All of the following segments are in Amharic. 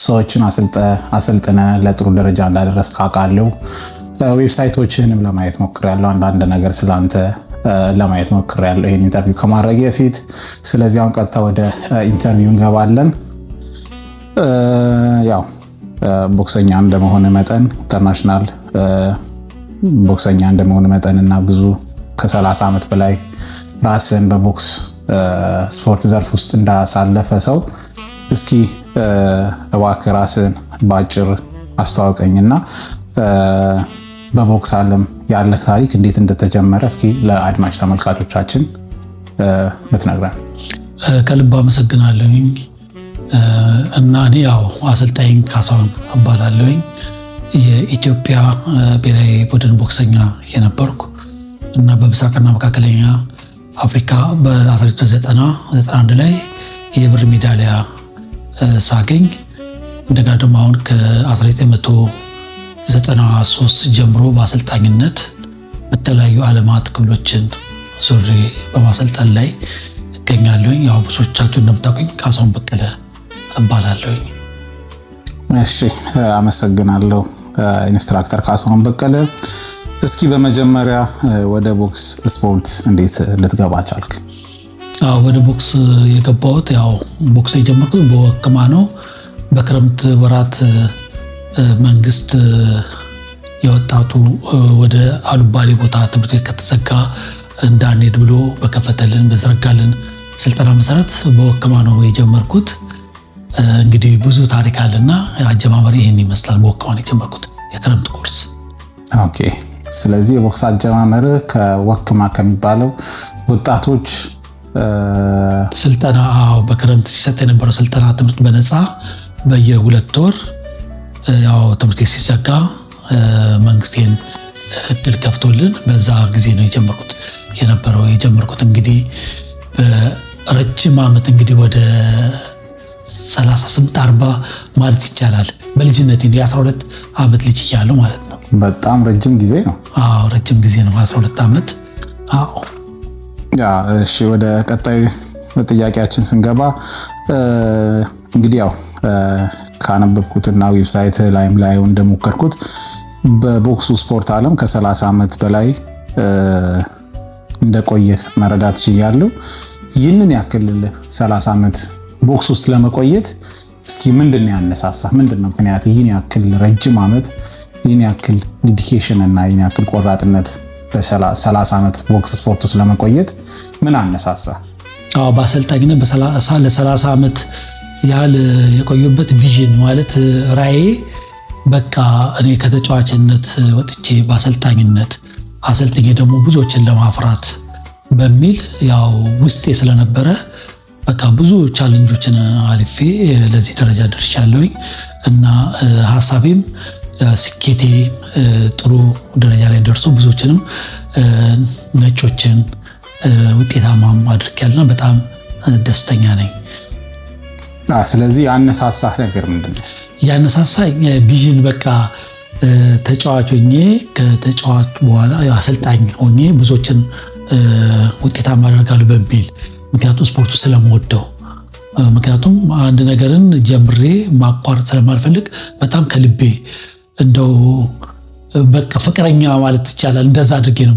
ሰዎችን አሰልጥነህ ለጥሩ ደረጃ እንዳደረስክ አውቃለሁ። Website ኦችህንም ለማየት ሞክሬያለሁ። አንዳንድ ነገር ስለአንተ ለማየት ሞክሬያለሁ ይህን interview ከማድረጌ በፊት። ስለዚህ አሁን ቀጥታ ወደ interview እንገባለን። ያው ቦክሰኛ እንደመሆን መጠን፣ international ቦክሰኛ እንደመሆን መጠን እና ብዙ ከ30 ዓመት በላይ ራስን በቦክስ ስፖርት ዘርፍ ውስጥ እንዳሳለፈ ሰው፣ እስኪ እባክህ ራስን በአጭር አስተዋውቀኝና በቦክስ ዓለም ያለህ ታሪክ እንዴት እንደተጀመረ እስኪ ለአድማጭ ተመልካቾቻችን ብትነግረን። ከልብ አመሰግናለሁኝ። እና እኔ ያው አሰልጣኝ ካሳሁን እባላለሁኝ። የኢትዮጵያ ብሔራዊ ቡድን ቦክሰኛ የነበርኩ እና በምስራቅና መካከለኛ አፍሪካ በ1990 91 ላይ የብር ሜዳሊያ ሳገኝ፣ እንደገና ደግሞ አሁን ከ1993 ጀምሮ በአሰልጣኝነት በተለያዩ ዓለማት ክፍሎችን ዞሬ በማሰልጠን ላይ እገኛለሁኝ። ያው ብዙዎቻችሁ እንደምታውቁኝ ካሳሁን በቀለ እባላለሁኝ። እሺ፣ አመሰግናለሁ instructor ካሳሁን በቀለ። እስኪ በመጀመሪያ ወደ ቦክስ ስፖርት እንዴት ልትገባ ቻልክ? አዎ፣ ወደ ቦክስ የገባሁት፣ ያው ቦክስ የጀመርኩት በወክማ ነው። በክረምት ወራት መንግስት የወጣቱ ወደ አሉባሌ ቦታ ትምህርት ቤት ከተዘጋ እንዳንሄድ ብሎ በከፈተልን፣ በዘረጋልን ስልጠና መሰረት በወክማ ነው የጀመርኩት። እንግዲህ ብዙ ታሪክ አለና አጀማመር ይህን ይመስላል። በወክማ ነው የጀመርኩት የክረምት ኮርስ። Okay። ስለዚህ የቦክስ አጀማመር ከወክማ ከሚባለው ወጣቶች ስልጠና፣ አዎ፣ በክረምት ሲሰጥ የነበረው ስልጠና ትምህርት በነፃ በየ2 ወር፣ ያው ትምህርት ቤት ሲዘጋ መንግስቴን እድል ከፍቶልን በዛ ጊዜ ነው የጀመርኩት የነበረው። የጀመርኩት እንግዲህ በረጅም ዓመት፣ እንግዲህ ወደ 38 40 ማለት ይቻላል። በልጅነት የ12 ዓመት ልጅ እያለሁ ማለት ነው። በጣም ረጅም ጊዜ ነው። አዎ፣ ረጅም ጊዜ ነው፣ 12 ዓመት፣ አዎ። Yeah፣ እሺ፣ ወደ ቀጣይ ጥያቄያችን ስንገባ እንግዲህ ያው ካነበብኩትና website ላይም ላይ እንደሞከርኩት በቦክሱ ስፖርት ዓለም ከ30 ዓመት በላይ እንደቆየህ መረዳት ችያለሁ። ይህንን ያክል 30 ዓመት ቦክስ ውስጥ ለመቆየት እስኪ ምንድን ነው ያነሳሳህ? ምንድን ነው ምክንያት? ይህን ያክል ረጅም ዓመት፣ ይህን ያክል dedication እና ይህን ያክል ቆራጥነት በ30 ዓመት ቦክስ ስፖርት ውስጥ ለመቆየት ምን አነሳሳህ? አዎ፣ በአሰልጣኝነት ለ30 ዓመት ያህል የቆየሁበት vision ማለት ራዕዬ፣ በቃ እኔ ከተጫዋችነት ወጥቼ በአሰልጣኝነት አሰልጥኜ ደግሞ ብዙዎችን ለማፍራት በሚል ያው ውስጤ ስለነበረ በቃ ብዙ challenge ኦችን አልፌ ለዚህ ደረጃ ደርሻለሁኝ እና ሀሳቤም ስኬቴ ጥሩ ደረጃ ላይ ደርሶ ብዙዎችንም ነጮችን ውጤታማም አድርጌያለሁና በጣም ደስተኛ ነኝ። ስለዚህ ያነሳሳህ ነገር ምንድን ነው? ያነሳሳኝ vision በቃ ተጫዋች ሆኜ፣ ከተጫዋች በኋላ አሰልጣኝ ሆኜ ብዙዎችን ውጤታማ አደርጋለሁ በሚል፣ ምክንያቱም ስፖርቱ ስለምወደው፣ ምክንያቱም አንድ ነገርን ጀምሬ ማቋረጥ ስለማልፈልግ በጣም ከልቤ እንደው በቃ ፍቅረኛ ማለት ይቻላል እንደዛ አድርጌ ነው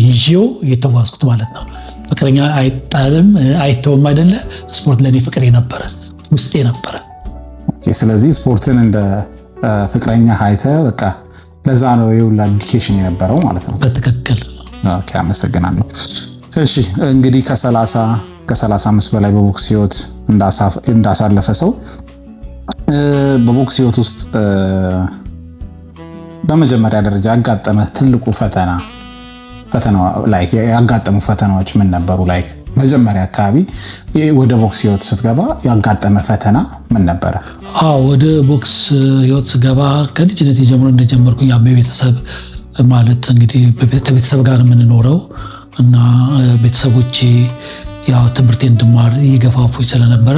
ይዤው የተጓዝኩት ማለት ነው። ፍቅረኛ አይጣልም አይተውም አይደለ? ስፖርት ለእኔ ፍቅሬ ነበረ፣ ውስጤ ነበረ። ስለዚህ ስፖርትን እንደ ፍቅረኛ አይተህ በቃ ለዛ ነው የሁላ dedication የነበረው ማለት ነው። በትክክል። Okay፣ አመሰግናለሁ። እሺ፣ እንግዲህ ከ30 ከ35 በላይ በቦክስ ህይወት እንዳሳለፈ ሰው፣ በቦክስ ህይወት ውስጥ በመጀመሪያ ደረጃ ያጋጠመ ትልቁ ፈተና like ያጋጠሙ ፈተናዎች ምን ነበሩ? Like መጀመሪያ አካባቢ ወደ ቦክስ ህይወት ስትገባ ያጋጠመ ፈተና ምን ነበረ? አዎ፣ ወደ ቦክስ ህይወት ስገባ ከልጅነት ጀምሮ እንደጀመርኩኝ በቤተሰብ ማለት እንግዲህ ከቤተሰብ ጋር የምንኖረው እና ቤተሰቦቼ ያው ትምህርቴ እንድማር ይገፋፉኝ ስለነበረ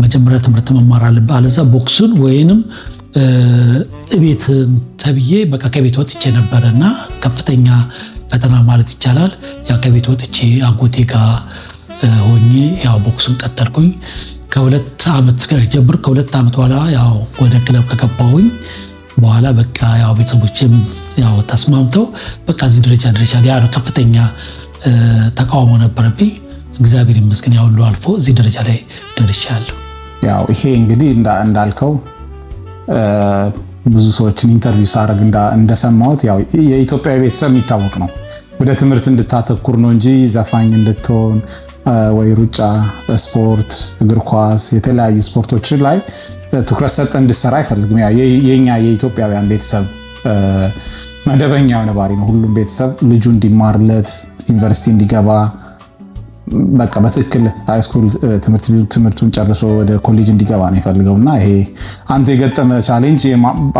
መጀመሪያ ትምህርት መማር አለብህ፣ አለዛ ቦክሱን ወይንም እቤት ተብዬ በቃ ከቤት ወጥቼ ነበረ እና ከፍተኛ ፈተና ማለት ይቻላል። ያ ከቤት ወጥቼ አጎቴ ጋር ሆኜ ያው ቦክሱን ቀጠልኩኝ። ከ2 ዓመት ጀምሮ፣ ከ2 ዓመት በኋላ ያው ወደ ክለብ ከገባሁኝ በኋላ በቃ ያው ቤተሰቦችም ያው ተስማምተው በቃ እዚህ ደረጃ ደርሻለሁ። ያ ነው፣ ከፍተኛ ተቃውሞ ነበረብኝ። እግዚአብሔር ይመስገን ያ ሁሉ አልፎ እዚህ ደረጃ ላይ ደርሻለሁ። ያው ይሄ እንግዲህ እንዳልከው ብዙ ሰዎችን interview ሳደርግ እንደሰማሁት ያው የኢትዮጵያ ቤተሰብ የሚታወቅ ነው። ወደ ትምህርት እንድታተኩር ነው እንጂ ዘፋኝ እንድትሆን ወይ ሩጫ፣ ስፖርት፣ እግር ኳስ፣ የተለያዩ ስፖርቶች ላይ ትኩረት ሰጥተህ እንድትሰራ አይፈልግም። የኛ የኢትዮጵያውያን ቤተሰብ መደበኛ የሆነ ባህሪ ነው። ሁሉም ቤተሰብ ልጁ እንዲማርለት፣ ዩኒቨርሲቲ እንዲገባ፣ በቃ በትክክል high school ትምህርቱን ጨርሶ ወደ ኮሌጅ እንዲገባ ነው የሚፈልገው። እና ይሄ አንተ የገጠመህ challenge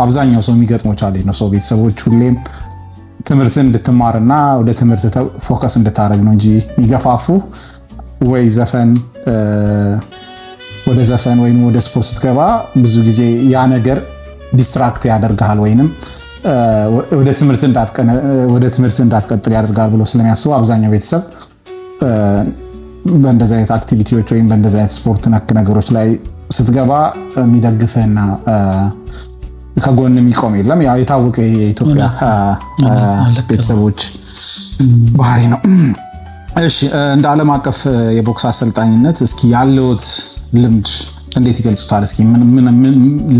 አብዛኛው ሰው የሚገጥመው challenge ነው። ሰው ቤተሰቦች ሁሌም ትምህርትን እንድትማርና ወደ ትምህርት focus እንድታደርግ ነው እንጂ የሚገፋፉ ወይ ዘፈን ወደ ዘፈን ወይም ወደ ስፖርት ስትገባ ብዙ ጊዜ ያ ነገር distract ያደርግሃል ወይንም ወደ ትምህርት እንዳትቀጥል ያደርጋል ብሎ ስለሚያስቡ አብዛኛው ቤተሰብ በእንደዚህ አይነት activity ዎች ወይም በእንደዚህ አይነት ስፖርት ነክ ነገሮች ላይ ስትገባ የሚደግፍህና ከጎን የሚቆም የለም። ያው የታወቀ የኢትዮጵያ ቤተሰቦች ባህሪ ነው። እሺ፣ እንደ ዓለም አቀፍ የቦክስ አሰልጣኝነት እስኪ ያለዎት ልምድ እንዴት ይገልጹታል? እስኪ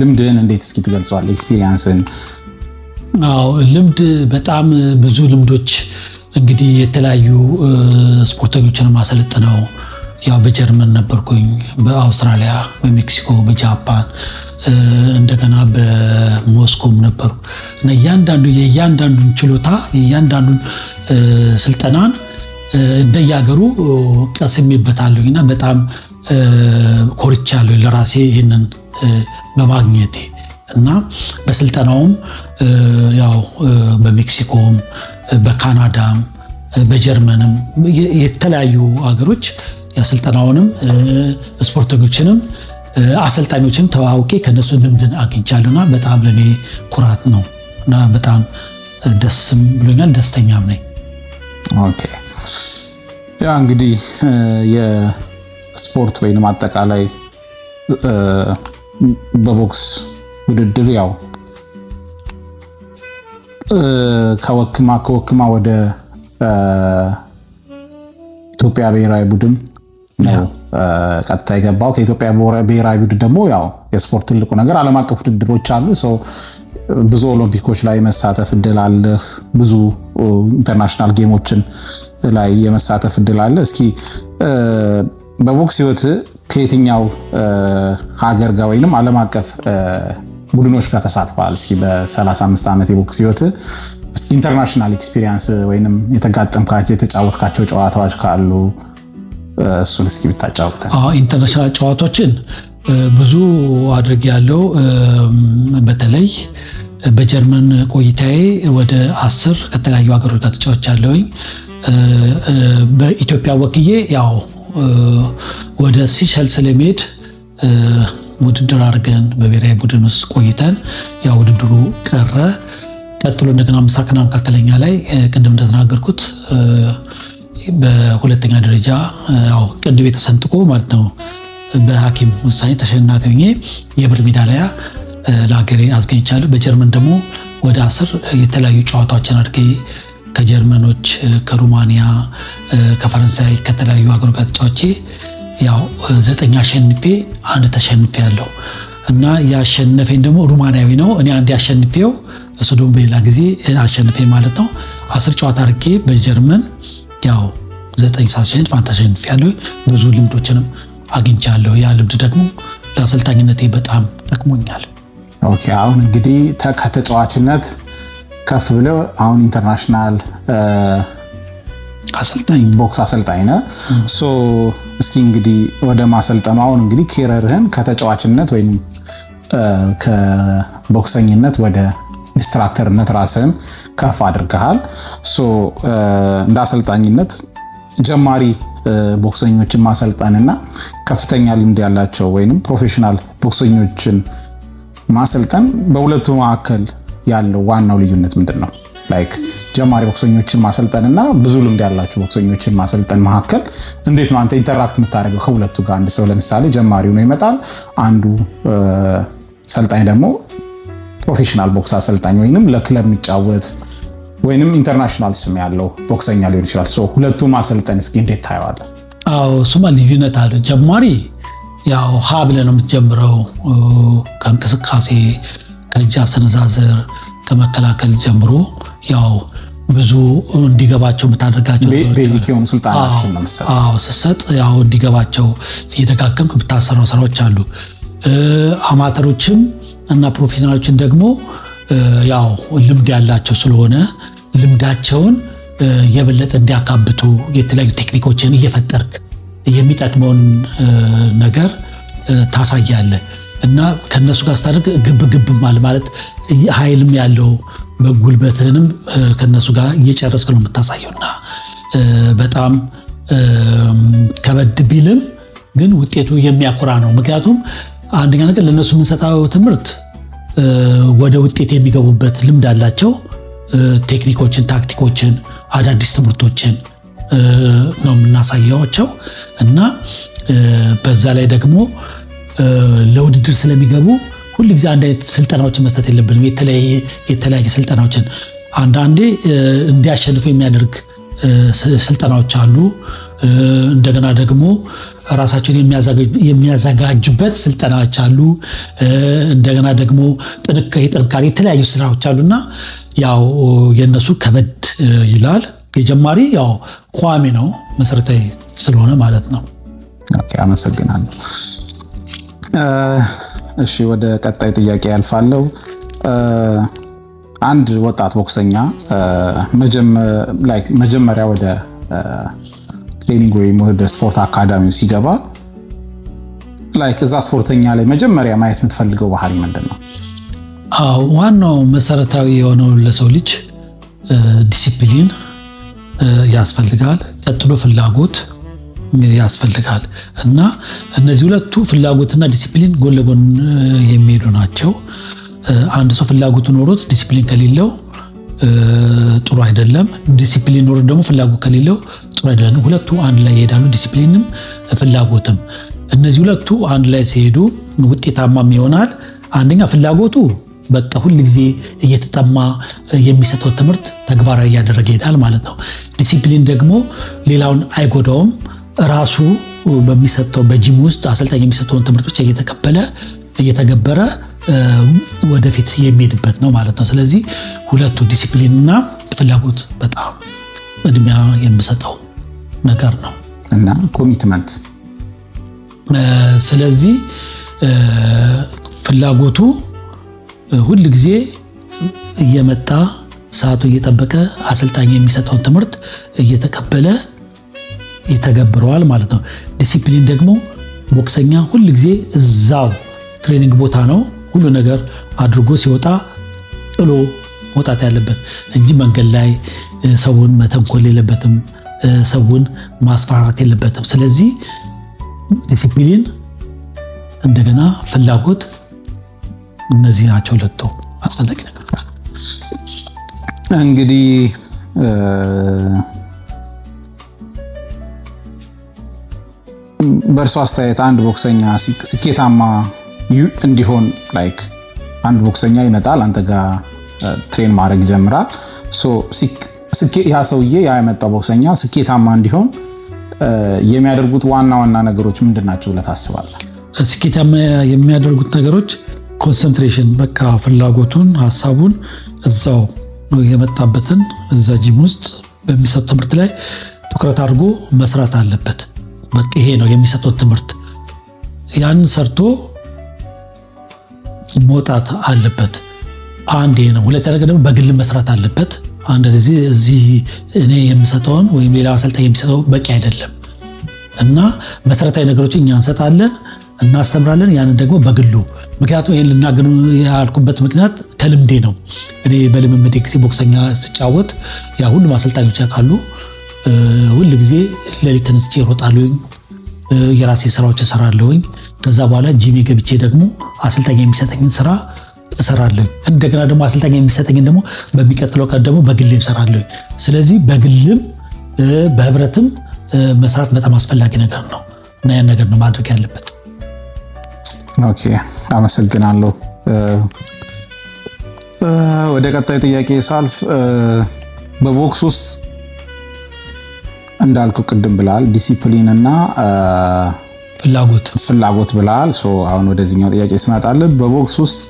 ልምድህን እንዴት እስኪ ትገልጸዋለህ? Experience ህን። አዎ፣ ልምድ በጣም ብዙ ልምዶች፣ እንግዲህ የተለያዩ ስፖርተኞችን ማሰለጥነው ያው በጀርመን ነበርኩኝ፣ በአውስትራሊያ፣ በሜክሲኮ፣ በጃፓን፣ እንደገና በሞስኮም ነበርኩ እና እያንዳንዱ የእያንዳንዱን ችሎታ፣ የእያንዳንዱን ስልጠናን እንደየሀገሩ ቀስሜበታለሁ እና በጣም ኮርቻለሁ ለራሴ ይህንን በማግኘቴ። እና በስልጠናውም ያው በሜክሲኮም፣ በካናዳም፣ በጀርመንም የተለያዩ ሀገሮች ስልጠናውንም ስፖርተኞችንም አሰልጣኞችንም ተዋውቄ ከነሱ ልምድን አግኝቻለሁና በጣም ለእኔ ኩራት ነው እና በጣም ደስም ብሎኛል፣ ደስተኛም ነኝ። Okay፣ ያ እንግዲህ የስፖርት ወይንም አጠቃላይ በቦክስ ውድድር ያው ከወክማ ወደ ኢትዮጵያ ብሔራዊ ቡድን ነው ቀጥታ የገባው። ከኢትዮጵያ ብሔራዊ ቡድን ደግሞ ያው የስፖርት ትልቁ ነገር ዓለም አቀፍ ውድድሮች አሉ። ብዙ ኦሎምፒኮች ላይ የመሳተፍ እድል አለህ። ብዙ international game ኦችን ላይ የመሳተፍ እድል አለ። እስኪ በቦክስ ህይወት ከየትኛው ሀገር ጋር ወይንም ዓለም አቀፍ ቡድኖች ጋር ተሳትፈሃል? እስኪ በ35 ዓመት የቦክስ ህይወት እስኪ international experience ወይንም የተጋጠምካቸው፣ የተጫወትካቸው ጨዋታዎች ካሉ እሱን እስኪ ብታጫውተን። International ጨዋታዎችን ብዙ አድርጌያለሁ። በተለይ በጀርመን ቆይታዬ ወደ 10 ከተለያዩ ሀገሮች ጋር ተጫውቻለሁኝ። በኢትዮጵያ ወክዬ ያው ወደ ሲሸልስ ለመሄድ ውድድር አድርገን በብሔራዊ ቡድን ውስጥ ቆይተን ያው ውድድሩ ቀረ። ቀጥሎ እንደገና ምስራቅና መካከለኛ ላይ ቅድም እንደተናገርኩት በሁለተኛ ደረጃ ያው ቅንድቤ ተሰንጥቆ ማለት ነው በሐኪም ውሳኔ ተሸናፊ ሆኜ የብር ሜዳሊያ ለሀገሬ አስገኝቻለሁ። በጀርመን ደግሞ ወደ 10 የተለያዩ ጨዋታዎችን አድርጌ ከጀርመኖች፣ ከሩማንያ፣ ከፈረንሳይ፣ ከተለያዩ ሀገሮች ጋር ተጫውቼ ያው ዘጠኝ አሸንፌ አንድ ተሸንፌ ያለው እና ያሸነፈኝ ደግሞ ሩማንያዊ ነው። እኔ አንድ ያሸንፌው እሱ ደግሞ በሌላ ጊዜ አሸንፌ ማለት ነው። 10 ጨዋታ አድርጌ በጀርመን ያው ዘጠኝ ሳሸንፍ አንድ ተሸንፌ ያለው፣ ብዙ ልምዶችንም አግኝቻለሁ። ያ ልምድ ደግሞ ለአሰልጣኝነቴ በጣም ጠቅሞኛል። Okay፣ አሁን እንግዲህ ከተጫዋችነት ከፍ ብለው አሁን international አሰልጣኝ ቦክስ አሰልጣኝ ነህ። So እስኪ እንግዲህ ወደ ማሰልጠኑ፣ አሁን እንግዲህ career ህን ከተጫዋችነት ወይም ከቦክሰኝነት ወደ instructor ነት ራስህን ከፍ አድርገሃል። So እንደ አሰልጣኝነት ጀማሪ ቦክሰኞችን ማሰልጠንና ከፍተኛ ልምድ ያላቸው ወይም professional ቦክሰኞችን ማሰልጠን በሁለቱ መካከል ያለው ዋናው ልዩነት ምንድን ነው? Like ጀማሪ ቦክሰኞችን ማሰልጠን እና ብዙ ልምድ ያላቸው ቦክሰኞችን ማሰልጠን መካከል እንዴት ነው አንተ interact የምታደርገው ከሁለቱ ጋር? አንድ ሰው ለምሳሌ ጀማሪው ነው ይመጣል፣ አንዱ ሰልጣኝ ደግሞ professional ቦክስ አሰልጣኝ ወይንም ለክለብ የሚጫወት ወይንም international ስም ያለው ቦክሰኛ ሊሆን ይችላል። So ሁለቱ ማሰልጠን እስኪ እንዴት ታየዋለህ? አዎ፣ እሱማ ልዩነት አለ። ጀማሪ ያው ሀ ብለህ ነው የምትጀምረው። ከእንቅስቃሴ፣ ከእጅ አሰነዛዘር፣ ከመከላከል ጀምሮ ያው ብዙ እንዲገባቸው የምታደርጋቸው basic የሆኑ ስልጠናዎችን ነው የምትሰጠው። አዎ፣ ስትሰጥ ያው እንዲገባቸው እየደጋገምክ የምታሰራው ስራዎች አሉ። አማተሮችም እና professional ኦችን ደግሞ ያው ልምድ ያላቸው ስለሆነ ልምዳቸውን የበለጠ እንዲያካብቱ የተለያዩ ቴክኒኮችን እየፈጠርክ የሚጠቅመውን ነገር ታሳያለህ እና ከነሱ ጋር ስታደርግ ግብ ግብም አለ ማለት ኃይልም ያለው በጉልበትህንም ከነሱ ጋር እየጨረስክ ነው የምታሳየው እና በጣም ከበድ ቢልም ግን ውጤቱ የሚያኮራ ነው። ምክንያቱም አንደኛ ነገር ለእነሱ የምንሰጠው ትምህርት ወደ ውጤት የሚገቡበት ልምድ አላቸው። ቴክኒኮችን፣ ታክቲኮችን፣ አዳዲስ ትምህርቶችን ነው የምናሳያቸው እና በዛ ላይ ደግሞ ለውድድር ስለሚገቡ ሁልጊዜ አንድ አይነት ስልጠናዎችን መስጠት የለብንም። የተለያየ ስልጠናዎችን አንዳንዴ እንዲያሸንፉ የሚያደርግ ስልጠናዎች አሉ። እንደገና ደግሞ ራሳቸውን የሚያዘጋጁበት ስልጠናዎች አሉ። እንደገና ደግሞ የጥንካሬ የተለያዩ ስራዎች አሉና ያው የነሱ ከበድ ይላል። የጀማሪ ያው ቋሚ ነው፣ መሰረታዊ ስለሆነ ማለት ነው። Okay፣ አመሰግናለሁ። እሺ፣ ወደ ቀጣይ ጥያቄ ያልፋለሁ። አንድ ወጣት ቦክሰኛ መጀመሪያ ወደ training ወይም ወደ ስፖርት አካዳሚው ሲገባ like እዛ ስፖርተኛ ላይ መጀመሪያ ማየት የምትፈልገው ባህሪ ምንድን ነው? አዎ፣ ዋናው መሰረታዊ የሆነው ለሰው ልጅ ዲሲፕሊን ያስፈልጋል። ቀጥሎ ፍላጎት ያስፈልጋል እና እነዚህ ሁለቱ ፍላጎትና ዲሲፕሊን ጎን ለጎን የሚሄዱ ናቸው። አንድ ሰው ፍላጎቱ ኖሮት ዲሲፕሊን ከሌለው ጥሩ አይደለም። ዲሲፕሊን ኖሮት ደግሞ ፍላጎት ከሌለው ጥሩ አይደለም። ሁለቱ አንድ ላይ ይሄዳሉ፣ ዲሲፕሊንም ፍላጎትም። እነዚህ ሁለቱ አንድ ላይ ሲሄዱ ውጤታማም ይሆናል። አንደኛ ፍላጎቱ በቃ ሁል ጊዜ እየተጠማ የሚሰጠው ትምህርት ተግባራዊ እያደረገ ይሄዳል ማለት ነው። ዲሲፕሊን ደግሞ ሌላውን አይጎዳውም። ራሱ በሚሰጠው በጂም ውስጥ አሰልጣኝ የሚሰጠውን ትምህርት ብቻ እየተቀበለ እየተገበረ ወደፊት የሚሄድበት ነው ማለት ነው። ስለዚህ ሁለቱ ዲሲፕሊንና ፍላጎት በጣም ቅድሚያ የምሰጠው ነገር ነው። እና commitment። ስለዚህ ፍላጎቱ ሁል ጊዜ እየመጣ ሰዓቱ እየጠበቀ አሰልጣኝ የሚሰጠውን ትምህርት እየተቀበለ ይተገብረዋል ማለት ነው። ዲሲፕሊን ደግሞ ቦክሰኛ ሁል ጊዜ እዛው training ቦታ ነው ሁሉ ነገር አድርጎ ሲወጣ ጥሎ መውጣት ያለበት እንጂ መንገድ ላይ ሰውን መተንኮል የለበትም፣ ሰውን ማስፈራራት የለበትም። ስለዚህ ዲሲፕሊን፣ እንደገና ፍላጎት፣ እነዚህ ናቸው ሁለቱ አስፈላጊ ነገር። እንግዲህ በእርሶ አስተያየት አንድ ቦክሰኛ ስኬታማ እንዲሆን like አንድ ቦክሰኛ ይመጣል፣ አንተ ጋር train ማድረግ ይጀምራል። ያ ሰውዬ፣ ያ የመጣው ቦክሰኛ ስኬታማ እንዲሆን የሚያደርጉት ዋና ዋና ነገሮች ምንድን ናቸው ብለህ ታስባለህ? ስኬታማ የሚያደርጉት ነገሮች concentration፣ በቃ ፍላጎቱን፣ ሀሳቡን እዛው የመጣበትን እዛ ጂም ውስጥ በሚሰጥ ትምህርት ላይ ትኩረት አድርጎ መስራት አለበት። በቃ ይሄ ነው የሚሰጠው ትምህርት። ያን ሰርቶ መውጣት አለበት። አንድ ይሄ ነው። ሁለተኛ ነገር ደግሞ በግል መስራት አለበት። አንድ ጊዜ እዚህ እኔ የምሰጠውን ወይም ሌላ አሰልጣኝ የሚሰጠው በቂ አይደለም እና መሰረታዊ ነገሮችን እኛ እንሰጣለን፣ እናስተምራለን። ያንን ደግሞ በግሉ፣ ምክንያቱም ይህን ልናገር ያልኩበት ምክንያት ከልምዴ ነው። እኔ በልምምዴ ጊዜ ቦክሰኛ ስጫወት ያ ሁሉም አሰልጣኞች ያውቃሉ። ሁል ጊዜ ሌሊት ተነስቼ እሮጣለሁኝ፣ የራሴ ስራዎች እሰራለሁኝ። ከዛ በኋላ ጂሜ ገብቼ ደግሞ አሰልጣኝ የሚሰጠኝን ስራ እሰራለሁ። እንደገና ደግሞ አሰልጣኝ የሚሰጠኝን ደግሞ በሚቀጥለው ቀን ደግሞ በግሌም እሰራለሁ። ስለዚህ በግልም በህብረትም መስራት በጣም አስፈላጊ ነገር ነው እና ያን ነገር ነው ማድረግ ያለበት። Okay፣ አመሰግናለሁ። ወደ ቀጣዩ ጥያቄ ሳልፍ በቦክስ ውስጥ እንዳልኩ ቅድም ብለሃል ዲሲፕሊን እና ፍላጎት። ፍላጎት ብለሃል። So አሁን ወደዚህኛው ጥያቄ ስመጣልህ በቦክስ ውስጥ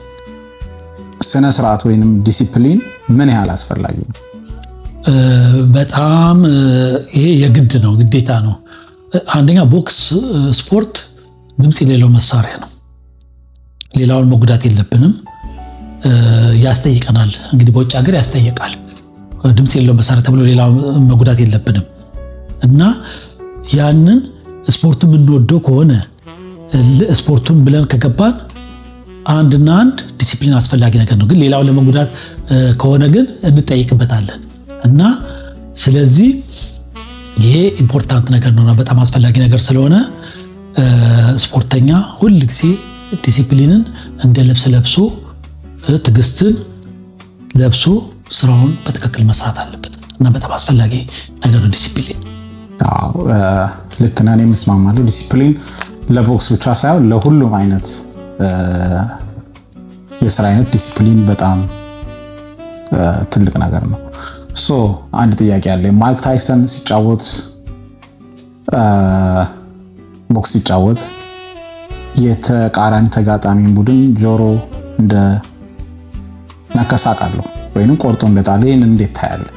ስነ ስርዓት ወይንም ዲሲፕሊን ምን ያህል አስፈላጊ ነው? በጣም ይሄ የግድ ነው፣ ግዴታ ነው። አንደኛ ቦክስ ስፖርት ድምፅ የሌለው መሳሪያ ነው። ሌላውን መጉዳት የለብንም። ያስጠይቀናል። እንግዲህ በውጭ ሀገር ያስጠይቃል። ድምፅ የሌለው መሳሪያ ተብሎ ሌላውን መጉዳት የለብንም እና ያንን ስፖርቱ የምንወደው ከሆነ፣ ስፖርቱን ብለን ከገባን አንድና አንድ ዲሲፕሊን አስፈላጊ ነገር ነው። ግን ሌላውን ለመጉዳት ከሆነ ግን እንጠይቅበታለን እና ስለዚህ ይሄ important ነገር ነው፣ በጣም አስፈላጊ ነገር ስለሆነ ስፖርተኛ ሁል ጊዜ ዲሲፕሊንን እንደ ልብስ ለብሶ፣ ትዕግስትን ለብሶ ስራውን በትክክል መስራት አለበት እና በጣም አስፈላጊ ነገር ነው ዲሲፕሊን። ልክ ነህ፣ እኔም እስማማለሁ። ዲሲፕሊን ለቦክስ ብቻ ሳይሆን ለሁሉም አይነት የስራ አይነት ዲሲፕሊን በጣም ትልቅ ነገር ነው። So አንድ ጥያቄ አለ። ማይክ ታይሰን ሲጫወት፣ ቦክስ ሲጫወት የተቃራኒ ተጋጣሚን ቡድን ጆሮ እንደ ነከሰ አውቃለሁ ወይንም ቆርጦ እንደጣለ፣ ይህን እንዴት ታያለህ?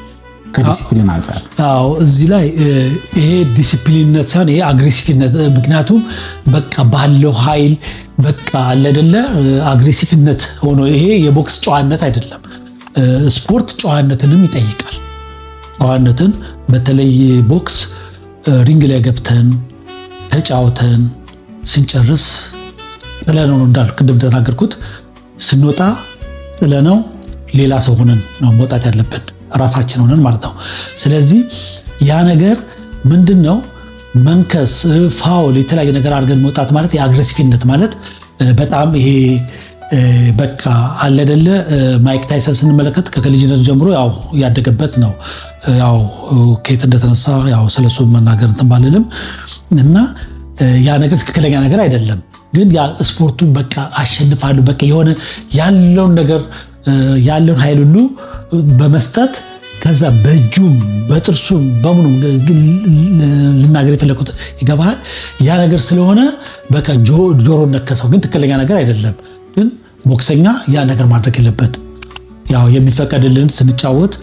ከዲሲፕሊን አንጻር። አዎ፣ እዚህ ላይ ይሄ ዲሲፕሊንነት ሳይሆን ይሄ aggressive ነት፣ ምክንያቱም በቃ ባለው ኃይል በቃ አለ አይደለ aggressive ነት ሆኖ ይሄ የቦክስ ጨዋነት አይደለም። ስፖርት ጨዋነትንም ይጠይቃል። ጨዋነትን በተለይ ቦክስ ring ላይ ገብተን ተጫውተን ስንጨርስ ጥለነው ነው፣ እንዳልኩ ቅድም ተናገርኩት፣ ስንወጣ ጥለነው ሌላ ሰው ሆነን ነው መውጣት ያለብን፣ ራሳችን ሆነን ማለት ነው። ስለዚህ ያ ነገር ምንድን ነው፣ መንከስ፣ foul፣ የተለያየ ነገር አድርገን መውጣት ማለት የ aggressive ነት ማለት በጣም ይሄ በቃ አለ አይደለ ማይክ ታይሰን ስንመለከት ከልጅነቱ ጀምሮ ያው ያደገበት ነው። ያው ከየት እንደተነሳ ያው ስለሱ መናገር እንትን ባልልም እና ያ ነገር ትክክለኛ ነገር አይደለም። ግን ያ ስፖርቱን በቃ አሸንፋለሁ፣ በቃ የሆነ ያለውን ነገር ያለውን ኃይል ሁሉ በመስጠት ከዛ በእጁም በጥርሱም በምኑም፣ ልናገር የፈለኩት ይገባሃል። ያ ነገር ስለሆነ በቃ ጆሮ ነከሰው፣ ግን ትክክለኛ ነገር አይደለም። ግን ቦክሰኛ ያ ነገር ማድረግ የለበትም። ያው የሚፈቀድልን ስንጫወት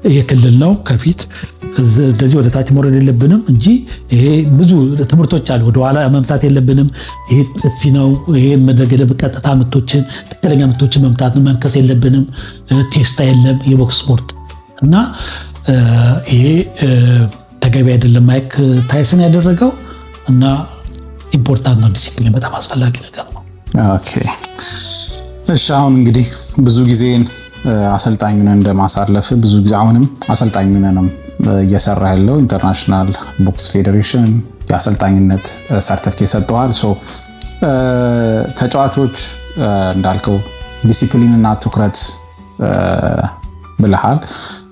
ይሄ ክልል ነው። ከፊት እንደዚህ ወደ ታች መውረድ የለብንም እንጂ ይሄ ብዙ ትምህርቶች አሉ። ወደኋላ መምታት የለብንም። ይሄ ጥፊ ነው። ይሄ መድረግ የለብን። ቀጥታ ምቶችን፣ ትክክለኛ ምቶችን መምታት ነው። መንከስ የለብንም። ቴስታ የለም የቦክስ ስፖርት እና ይሄ ተገቢ አይደለም ማይክ ታይሰን ያደረገው እና important ነው። ዲሲፕሊን በጣም አስፈላጊ ነገር ነው። Okay፣ እሺ። አሁን እንግዲህ ብዙ ጊዜን አሰልጣኝ ሆነህ እንደማሳለፍ ብዙ ጊዜ አሁንም አሰልጣኝ ሆነህ ነው እየሰራ ያለው። International Box Federation የአሰልጣኝነት ሰርተፍኬት ሰጥተዋል። So ተጫዋቾች እንዳልከው ዲሲፕሊን እና ትኩረት ብለሃል።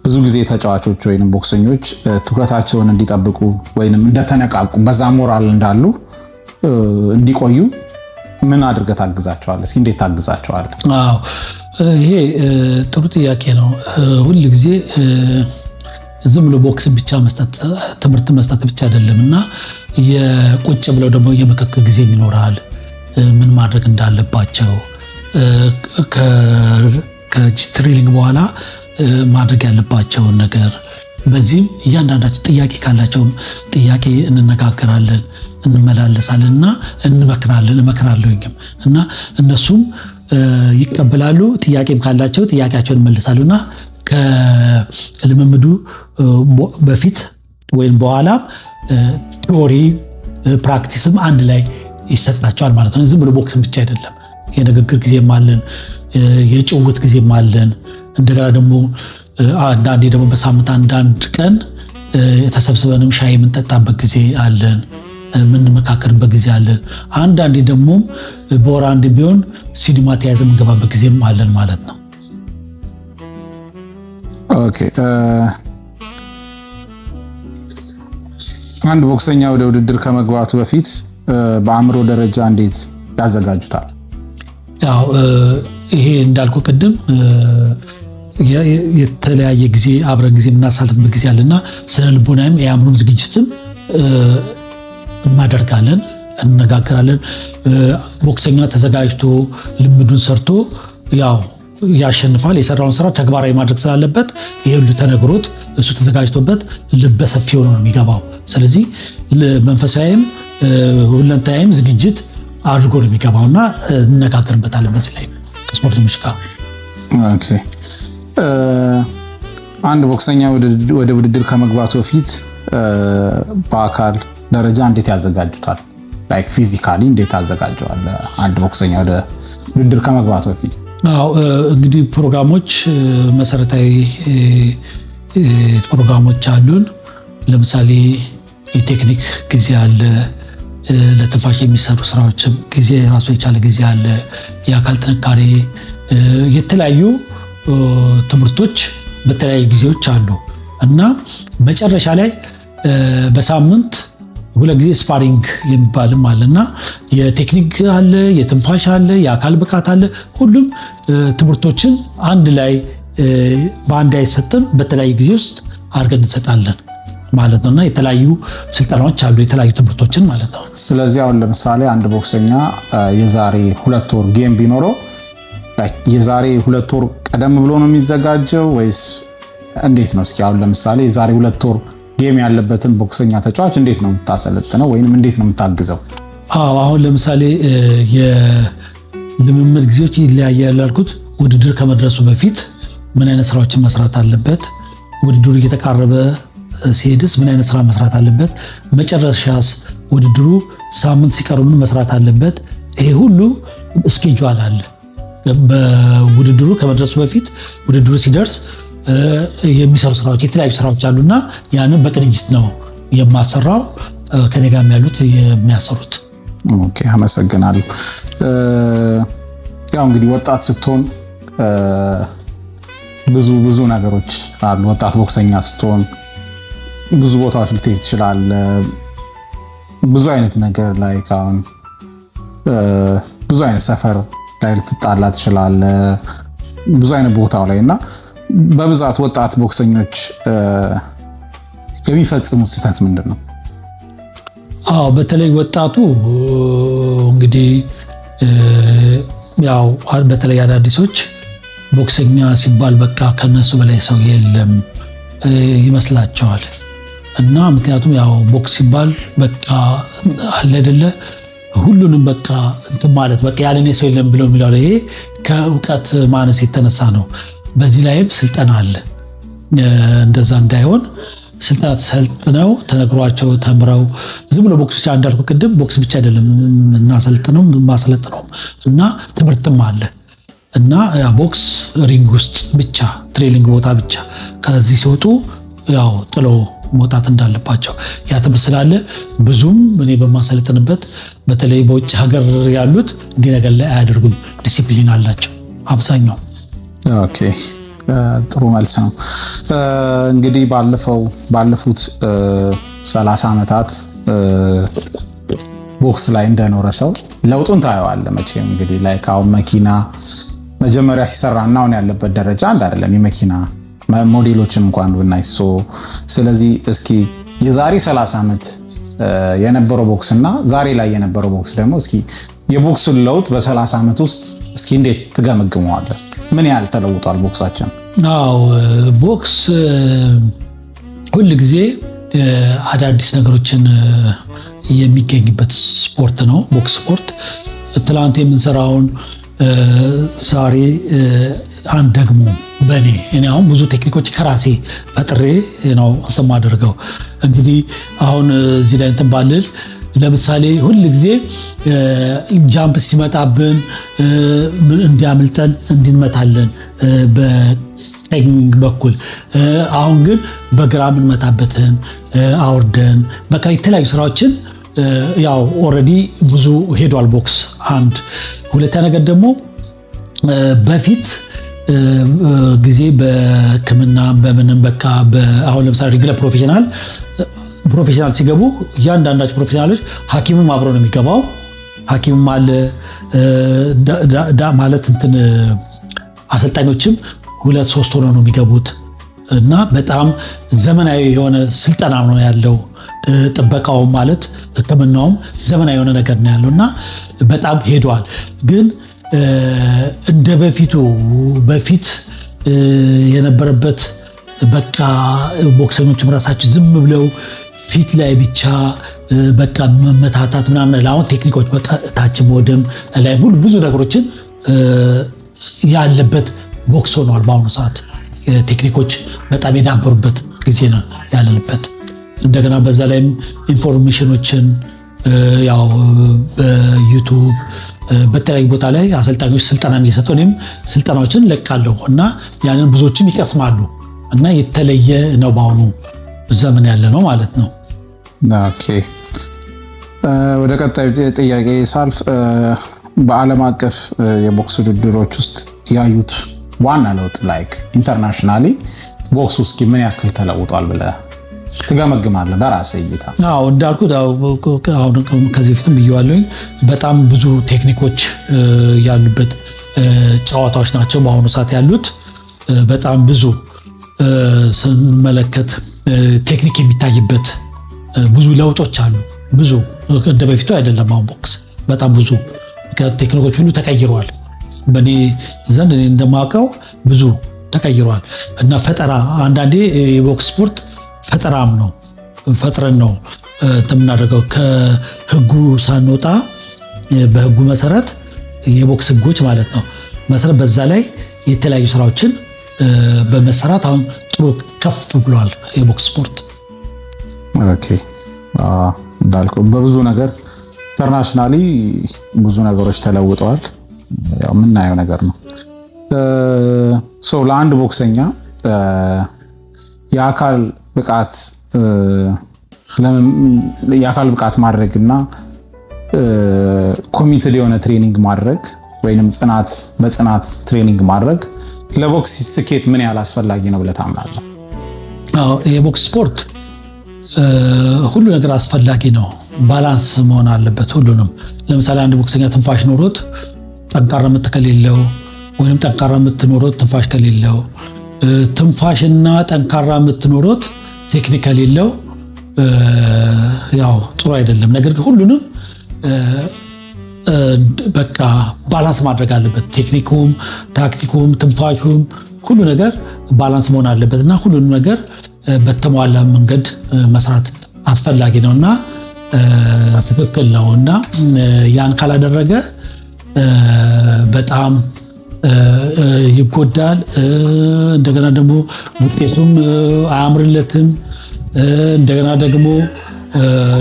ብዙ ጊዜ ተጫዋቾች ወይንም ቦክሰኞች ትኩረታቸውን እንዲጠብቁ ወይንም እንደተነቃቁ በዛ ሞራል እንዳሉ እንዲቆዩ ምን አድርገህ ታግዛቸዋለህ? እስኪ እንዴት ታግዛቸዋለህ? አዎ፣ ይሄ ጥሩ ጥያቄ ነው። ሁል ጊዜ ዝም ብሎ ቦክስን ብቻ መስጠት፣ ትምህርት መስጠት ብቻ አይደለም እና የቁጭ ብለው ደግሞ የምክክር ጊዜም ይኖራል። ምን ማድረግ እንዳለባቸው፣ ከ training በኋላ ማድረግ ያለባቸውን ነገር፣ በዚህም እያንዳንዳቸው ጥያቄ ካላቸውም ጥያቄ እንነጋገራለን፣ እንመላለሳለን እና እንመክራለን፣ እመክራለሁኝም እና እነሱም ይቀበላሉ። ጥያቄም ካላቸው ጥያቄያቸውን ይመልሳሉ እና ከልምምዱ በፊት ወይም በኋላም theory practice ም አንድ ላይ ይሰጣቸዋል ማለት ነው። ዝም ብሎ ቦክስን ብቻ አይደለም። የንግግር ጊዜም አለን፣ የጭውውት ጊዜም አለን። እንደገና ደግሞ አንዳንዴ ደግሞ በሳምንት አንዳንድ ቀን ተሰብስበንም ሻይ የምንጠጣበት ጊዜ አለን። የምንመካከርበት ጊዜ አለን። አንዳንዴ ደግሞ በወር አንድ ቢሆን ሲኒማ ተያይዘን የምንገባበት ጊዜም አለን ማለት ነው። Okay፣ አንድ ቦክሰኛ ወደ ውድድር ከመግባቱ በፊት በአእምሮ ደረጃ እንዴት ያዘጋጁታል? ያው ይሄ እንዳልኩ ቅድም የተለያየ ጊዜ አብረን ጊዜ የምናሳልፍበት ጊዜ አለና ስነ ልቦናም የአእምሮም ዝግጅትም እናደርጋለን፣ እንነጋገራለን። ቦክሰኛ ተዘጋጅቶ ልምዱን ሰርቶ ያው ያሸንፋል። የሰራውን ስራ ተግባራዊ ማድረግ ስላለበት ይሄ ሁሉ ተነግሮት እሱ ተዘጋጅቶበት ልበ ሰፊ ሆኖ ነው የሚገባው። ስለዚህ መንፈሳዊም ሁለንተናዊም ዝግጅት አድርጎ ነው የሚገባው እና እንነጋገርበታለን በዚህ ላይ ከስፖርተኞች ጋር። Okay፣ አንድ ቦክሰኛ ወደ ውድድር ከመግባቱ በፊት በአካል ደረጃ እንዴት ያዘጋጁታል? Like physically እንዴት ታዘጋጀዋል? አንድ ቦክሰኛ ወደ ውድድር ከመግባቱ በፊት። አዎ፣ እንግዲህ ፕሮግራሞች፣ መሰረታዊ ፕሮግራሞች አሉን። ለምሳሌ የቴክኒክ ጊዜ አለ። ለትንፋሽ የሚሰሩ ስራዎችም ጊዜ ራሱ የቻለ ጊዜ አለ። የአካል ጥንካሬ፣ የተለያዩ ትምህርቶች በተለያዩ ጊዜዎች አሉ እና መጨረሻ ላይ በሳምንት ሁለት ጊዜ sparring የሚባልም አለ እና የቴክኒክ አለ፣ የትንፋሽ አለ፣ የአካል ብቃት አለ። ሁሉም ትምህርቶችን አንድ ላይ በአንድ አይሰጥም፣ በተለያዩ ጊዜ ውስጥ አድርገን እንሰጣለን ማለት ነው እና የተለያዩ ስልጠናዎች አሉ፣ የተለያዩ ትምህርቶችን ማለት ነው። ስለዚህ አሁን ለምሳሌ አንድ ቦክሰኛ የዛሬ 2 ወር game ቢኖረው የዛሬ 2 ወር ቀደም ብሎ ነው የሚዘጋጀው ወይስ እንዴት ነው? እስኪ አሁን ለምሳሌ የዛሬ 2 ወር game ያለበትን ቦክሰኛ ተጫዋች እንዴት ነው የምታሰለጥነው ወይንም እንዴት ነው የምታግዘው? አዎ፣ አሁን ለምሳሌ የልምምድ ጊዜዎች ይለያያሉ ያልኩት ውድድር ከመድረሱ በፊት ምን አይነት ስራዎችን መስራት አለበት፣ ውድድሩ እየተቃረበ ሲሄድስ ምን አይነት ስራ መስራት አለበት፣ መጨረሻስ ውድድሩ ሳምንት ሲቀሩ ምን መስራት አለበት። ይሄ ሁሉ schedule አለ። በውድድሩ ከመድረሱ በፊት፣ ውድድሩ ሲደርስ የሚሰሩ ስራዎች፣ የተለያዩ ስራዎች አሉና ያንን በቅንጅት ነው የማሰራው፣ ከኔ ጋርም ያሉት የሚያሰሩት። Okay፣ አመሰግናለሁ። ያው እንግዲህ ወጣት ስትሆን ብዙ ብዙ ነገሮች አሉ። ወጣት ቦክሰኛ ስትሆን ብዙ ቦታዎች ልትሄድ ትችላለህ። ብዙ አይነት ነገር ላይ፣ አሁን ብዙ አይነት ሰፈር ላይ ልትጣላ ትችላለህ። ብዙ አይነት ቦታው ላይ እና በብዛት ወጣት ቦክሰኞች የሚፈጽሙት ስህተት ምንድን ነው? አዎ፣ በተለይ ወጣቱ እንግዲህ ያው በተለይ አዳዲሶች ቦክሰኛ ሲባል በቃ ከነሱ በላይ ሰው የለም ይመስላቸዋል። እና ምክንያቱም ያው ቦክስ ሲባል በቃ አለ አይደለ ሁሉንም በቃ እንትን ማለት፣ በቃ ያለኔ ሰው የለም ብለው የሚለው ይሄ ከእውቀት ማነስ የተነሳ ነው። በዚህ ላይም ስልጠና አለ። እንደዛ እንዳይሆን ስልጠና ሰልጥነው፣ ተነግሯቸው፣ ተምረው ዝም ብሎ ቦክስ ብቻ፣ እንዳልኩ ቅድም ቦክስ ብቻ አይደለም የምናሰለጥነው የማሰለጥነው እና ትምህርትም አለ። እና ቦክስ ring ውስጥ ብቻ፣ training ቦታ ብቻ፣ ከዚህ ሲወጡ ያው ጥለው መውጣት እንዳለባቸው ያ ትምህርት ስላለ ብዙም እኔ በማሰለጥንበት በተለይ በውጭ ሀገር ያሉት እንዲህ ነገር ላይ አያደርጉም። ዲሲፕሊን አላቸው አብዛኛው። Okay፣ ጥሩ መልስ ነው። እንግዲህ ባለፉት 30 ዓመታት ቦክስ ላይ እንደኖረ ሰው ለውጡን ታየዋለህ። መቼም እንግዲህ like አሁን መኪና መጀመሪያ ሲሰራ እና አሁን ያለበት ደረጃ አንድ አይደለም። የመኪና ሞዴሎችን እንኳን ብናይ፣ ስለዚህ እስኪ የዛሬ 30 ዓመት የነበረው ቦክስ እና ዛሬ ላይ የነበረው ቦክስ ደግሞ እስኪ የቦክሱን ለውጥ በ30 ዓመት ውስጥ እስኪ እንዴት ትገመግመዋለህ? ምን ያህል ተለውጧል ቦክሳችን? አዎ፣ ቦክስ ሁል ጊዜ አዳዲስ ነገሮችን የሚገኝበት ስፖርት ነው። ቦክስ ስፖርት ትላንት የምንሰራውን ዛሬ አንድ ደግሞ በእኔ እኔ አሁን ብዙ ቴክኒኮች ከራሴ ፈጥሬ ነው እንትን የማደርገው። እንግዲህ አሁን እዚህ ላይ እንትን ባልል ለምሳሌ ሁል ጊዜ jump ሲመጣብን እንዲያምልጠን እንዲንመታለን በቀኝ በኩል፣ አሁን ግን በግራ የምንመታበትን አውርደን በቃ የተለያዩ ስራዎችን ያው already ብዙ ሄዷል ቦክስ። አንድ ሁለተኛ ነገር ደግሞ በፊት ጊዜ በሕክምና በምንም በቃ አሁን ለምሳሌ ring ላይ professional ሲገቡ እያንዳንዳቸው professional ኦች ሐኪምም አብሮ ነው የሚገባው። ሐኪምም አለ ማለት እንትን አሰልጣኞችም ሁለት ሶስት ሆነው ነው የሚገቡት እና በጣም ዘመናዊ የሆነ ስልጠና ነው ያለው። ጥበቃውም ማለት ሕክምናውም ዘመናዊ የሆነ ነገር ነው ያለው እና በጣም ሄዷል። ግን እንደ በፊቱ በፊት የነበረበት በቃ ቦክሰኞችም ራሳቸው ዝም ብለው ፊት ላይ ብቻ በቃ መመታታት ምናምን፣ አሁን ቴክኒኮች በቃ ታችም ወደም ላይ ሁሉ ብዙ ነገሮችን ያለበት ቦክስ ሆነዋል። በአሁኑ ሰዓት ቴክኒኮች በጣም የዳበሩበት ጊዜ ነው ያለንበት። እንደገና በዛ ላይም information ኦችን ያው በ YouTube በተለያዩ ቦታ ላይ አሰልጣኞች ስልጠና እየሰጡ እኔም ስልጠናዎችን እለቃለሁ እና ያንን ብዙዎችም ይቀስማሉ እና የተለየ ነው በአሁኑ ዘመን ያለ ነው ማለት ነው። Okay፣ ወደ ቀጣዩ ጥያቄ ሳልፍ በዓለም አቀፍ የቦክስ ውድድሮች ውስጥ ያዩት ዋና ለውጥ፣ like internationally ቦክስ ውስጥ ምን ያክል ተለውጧል ብለህ ትገመግማለህ በራስህ እይታ? አዎ፣ እንዳልኩት አሁን ከዚህ በፊትም ብዬዋለሁኝ። በጣም ብዙ ቴክኒኮች ያሉበት ጨዋታዎች ናቸው በአሁኑ ሰዓት ያሉት። በጣም ብዙ ስንመለከት ቴክኒክ የሚታይበት ብዙ ለውጦች አሉ። ብዙ እንደ በፊቱ አይደለም። አሁን ቦክስ በጣም ብዙ ቴክኒኮች ሁሉ ተቀይረዋል። በእኔ ዘንድ እኔ እንደማውቀው ብዙ ተቀይረዋል እና ፈጠራ፣ አንዳንዴ የቦክስ ስፖርት ፈጠራም ነው። ፈጥረን ነው የምናደርገው፣ ከህጉ ሳንወጣ በህጉ መሰረት፣ የቦክስ ህጎች ማለት ነው መሰረት፣ በዛ ላይ የተለያዩ ስራዎችን በመሰራት አሁን ጥሩ ከፍ ብሏል የቦክስ ስፖርት። Okay፣ እንዳልከው በብዙ ነገር internationally ብዙ ነገሮች ተለውጠዋል። ያው የምናየው ነገር ነው። So ለአንድ ቦክሰኛ የአካል ብቃት ማድረግ እና committed የሆነ training ማድረግ ወይንም በጽናት training ማድረግ ለቦክስ ስኬት ምን ያህል አስፈላጊ ነው ብለህ ታምናለህ? አዎ፣ የቦክስ ስፖርት ሁሉ ነገር አስፈላጊ ነው። Balance መሆን አለበት ሁሉንም። ለምሳሌ አንድ ቦክሰኛ ትንፋሽ ኖሮት ጠንካራ ምት ከሌለው ወይም ጠንካራ ምት ኖሮት ትንፋሽ ከሌለው፣ ትንፋሽና ጠንካራ ምት ኖሮት ቴክኒክ ከሌለው ያው ጥሩ አይደለም። ነገር ግን ሁሉንም በቃ balance ማድረግ አለበት። ቴክኒኩም፣ ታክቲኩም፣ ትንፋሹም ሁሉ ነገር balance መሆን አለበት እና ሁሉንም ነገር በተሟላ መንገድ መስራት አስፈላጊ ነው እና ትክክል ነው እና ያን ካላደረገ በጣም ይጎዳል። እንደገና ደግሞ ውጤቱም አያምርለትም። እንደገና ደግሞ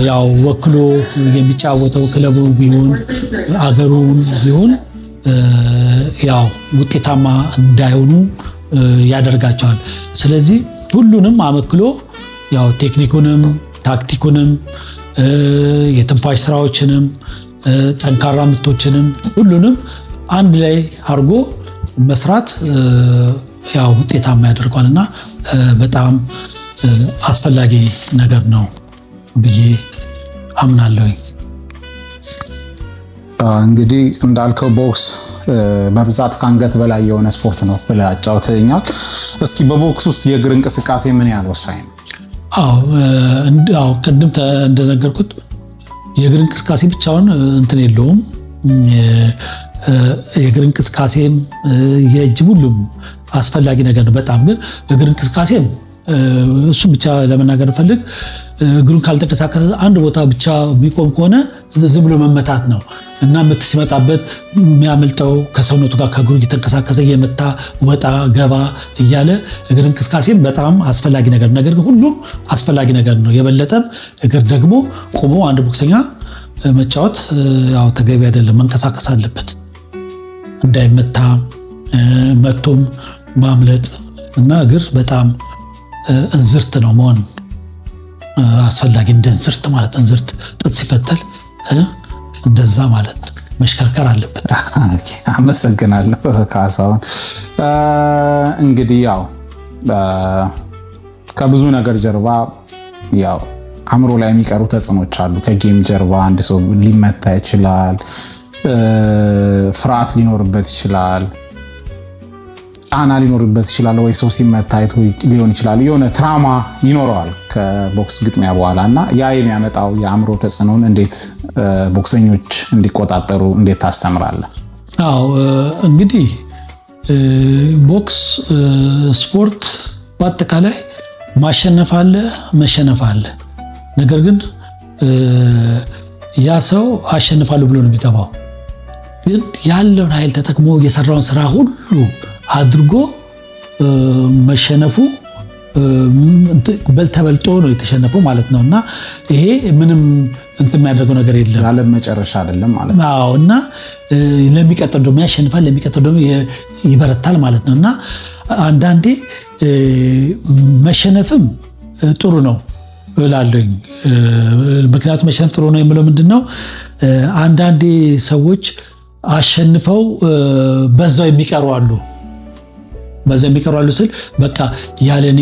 ያው ወክሎ የሚጫወተው ክለቡ ቢሆን አገሩን ቢሆን ያው ውጤታማ እንዳይሆኑ ያደርጋቸዋል። ስለዚህ ሁሉንም አመክሎ ያው ቴክኒኩንም፣ ታክቲኩንም፣ የትንፋሽ ስራዎችንም፣ ጠንካራ ምቶችንም ሁሉንም አንድ ላይ አድርጎ መስራት ያው ውጤታማ ያደርገዋል እና በጣም አስፈላጊ ነገር ነው ብዬ አምናለሁኝ። እንግዲህ እንዳልከው ቦክስ በብዛት ከአንገት በላይ የሆነ ስፖርት ነው ብለህ አጫውተኸኛል። እስኪ በቦክስ ውስጥ የእግር እንቅስቃሴ ምን ያህል ወሳኝ ነው? አዎ፣ ቅድም እንደነገርኩት የእግር እንቅስቃሴ ብቻውን እንትን የለውም። የእግር እንቅስቃሴም የእጅ ሁሉም አስፈላጊ ነገር ነው። በጣም ግን እግር እንቅስቃሴም እሱም ብቻ ለመናገር ፈልግ እግሩን ካልተንቀሳቀሰ አንድ ቦታ ብቻ የሚቆም ከሆነ ዝም ብሎ መመታት ነው እና ምት ሲመጣበት የሚያመልጠው ከሰውነቱ ጋር ከእግሩ እየተንቀሳቀሰ እየመታ ወጣ ገባ እያለ እግር እንቅስቃሴም በጣም አስፈላጊ ነገር፣ ነገር ግን ሁሉም አስፈላጊ ነገር ነው። የበለጠም እግር ደግሞ ቆሞ አንድ ቦክሰኛ መጫወት ያው ተገቢ አይደለም። መንቀሳቀስ አለበት እንዳይመታ፣ መቶም ማምለጥ እና እግር በጣም እንዝርት ነው መሆን አስፈላጊ፣ እንደ እንዝርት ማለት፣ እንዝርት ጥጥ ሲፈተል እንደዛ ማለት መሽከርከር አለበት። አመሰግናለሁ ካሳሁን። እንግዲህ ያው ከብዙ ነገር ጀርባ ያው አእምሮ ላይ የሚቀሩ ተጽዕኖች አሉ። ከ game ጀርባ አንድ ሰው ሊመታ ይችላል፣ ፍርሃት ሊኖርበት ይችላል፣ ጫና ሊኖርበት ይችላል፣ ወይ ሰው ሲመታ አይቶ ሊሆን ይችላል። የሆነ trauma ይኖረዋል ከቦክስ ግጥሚያ በኋላ። እና ያ የሚያመጣው የአእምሮ ተጽዕኖን እንዴት ቦክሰኞች እንዲቆጣጠሩ እንዴት ታስተምራለህ? አዎ፣ እንግዲህ ቦክስ ስፖርት በአጠቃላይ ማሸነፍ አለ፣ መሸነፍ አለ። ነገር ግን ያ ሰው አሸንፋለሁ ብሎ ነው የሚገባው። ግን ያለውን ኃይል ተጠቅሞ የሰራውን ስራ ሁሉ አድርጎ መሸነፉ ተበልጦ ነው የተሸነፈው ማለት ነው። እና ይሄ ምንም እንትን የሚያደርገው ነገር የለም። የዓለም መጨረሻ አይደለም ማለት ነው። አዎ፣ እና ለሚቀጥል ደግሞ ያሸንፋል፣ ለሚቀጥል ደግሞ ይበረታል ማለት ነው። እና አንዳንዴ መሸነፍም ጥሩ ነው እላለሁኝ። ምክንያቱም መሸነፍ ጥሩ ነው የምለው ምንድን ነው፣ አንዳንዴ ሰዎች አሸንፈው በዛው የሚቀሩ አሉ። በዛው የሚቀሩ አሉ ስል በቃ ያለኔ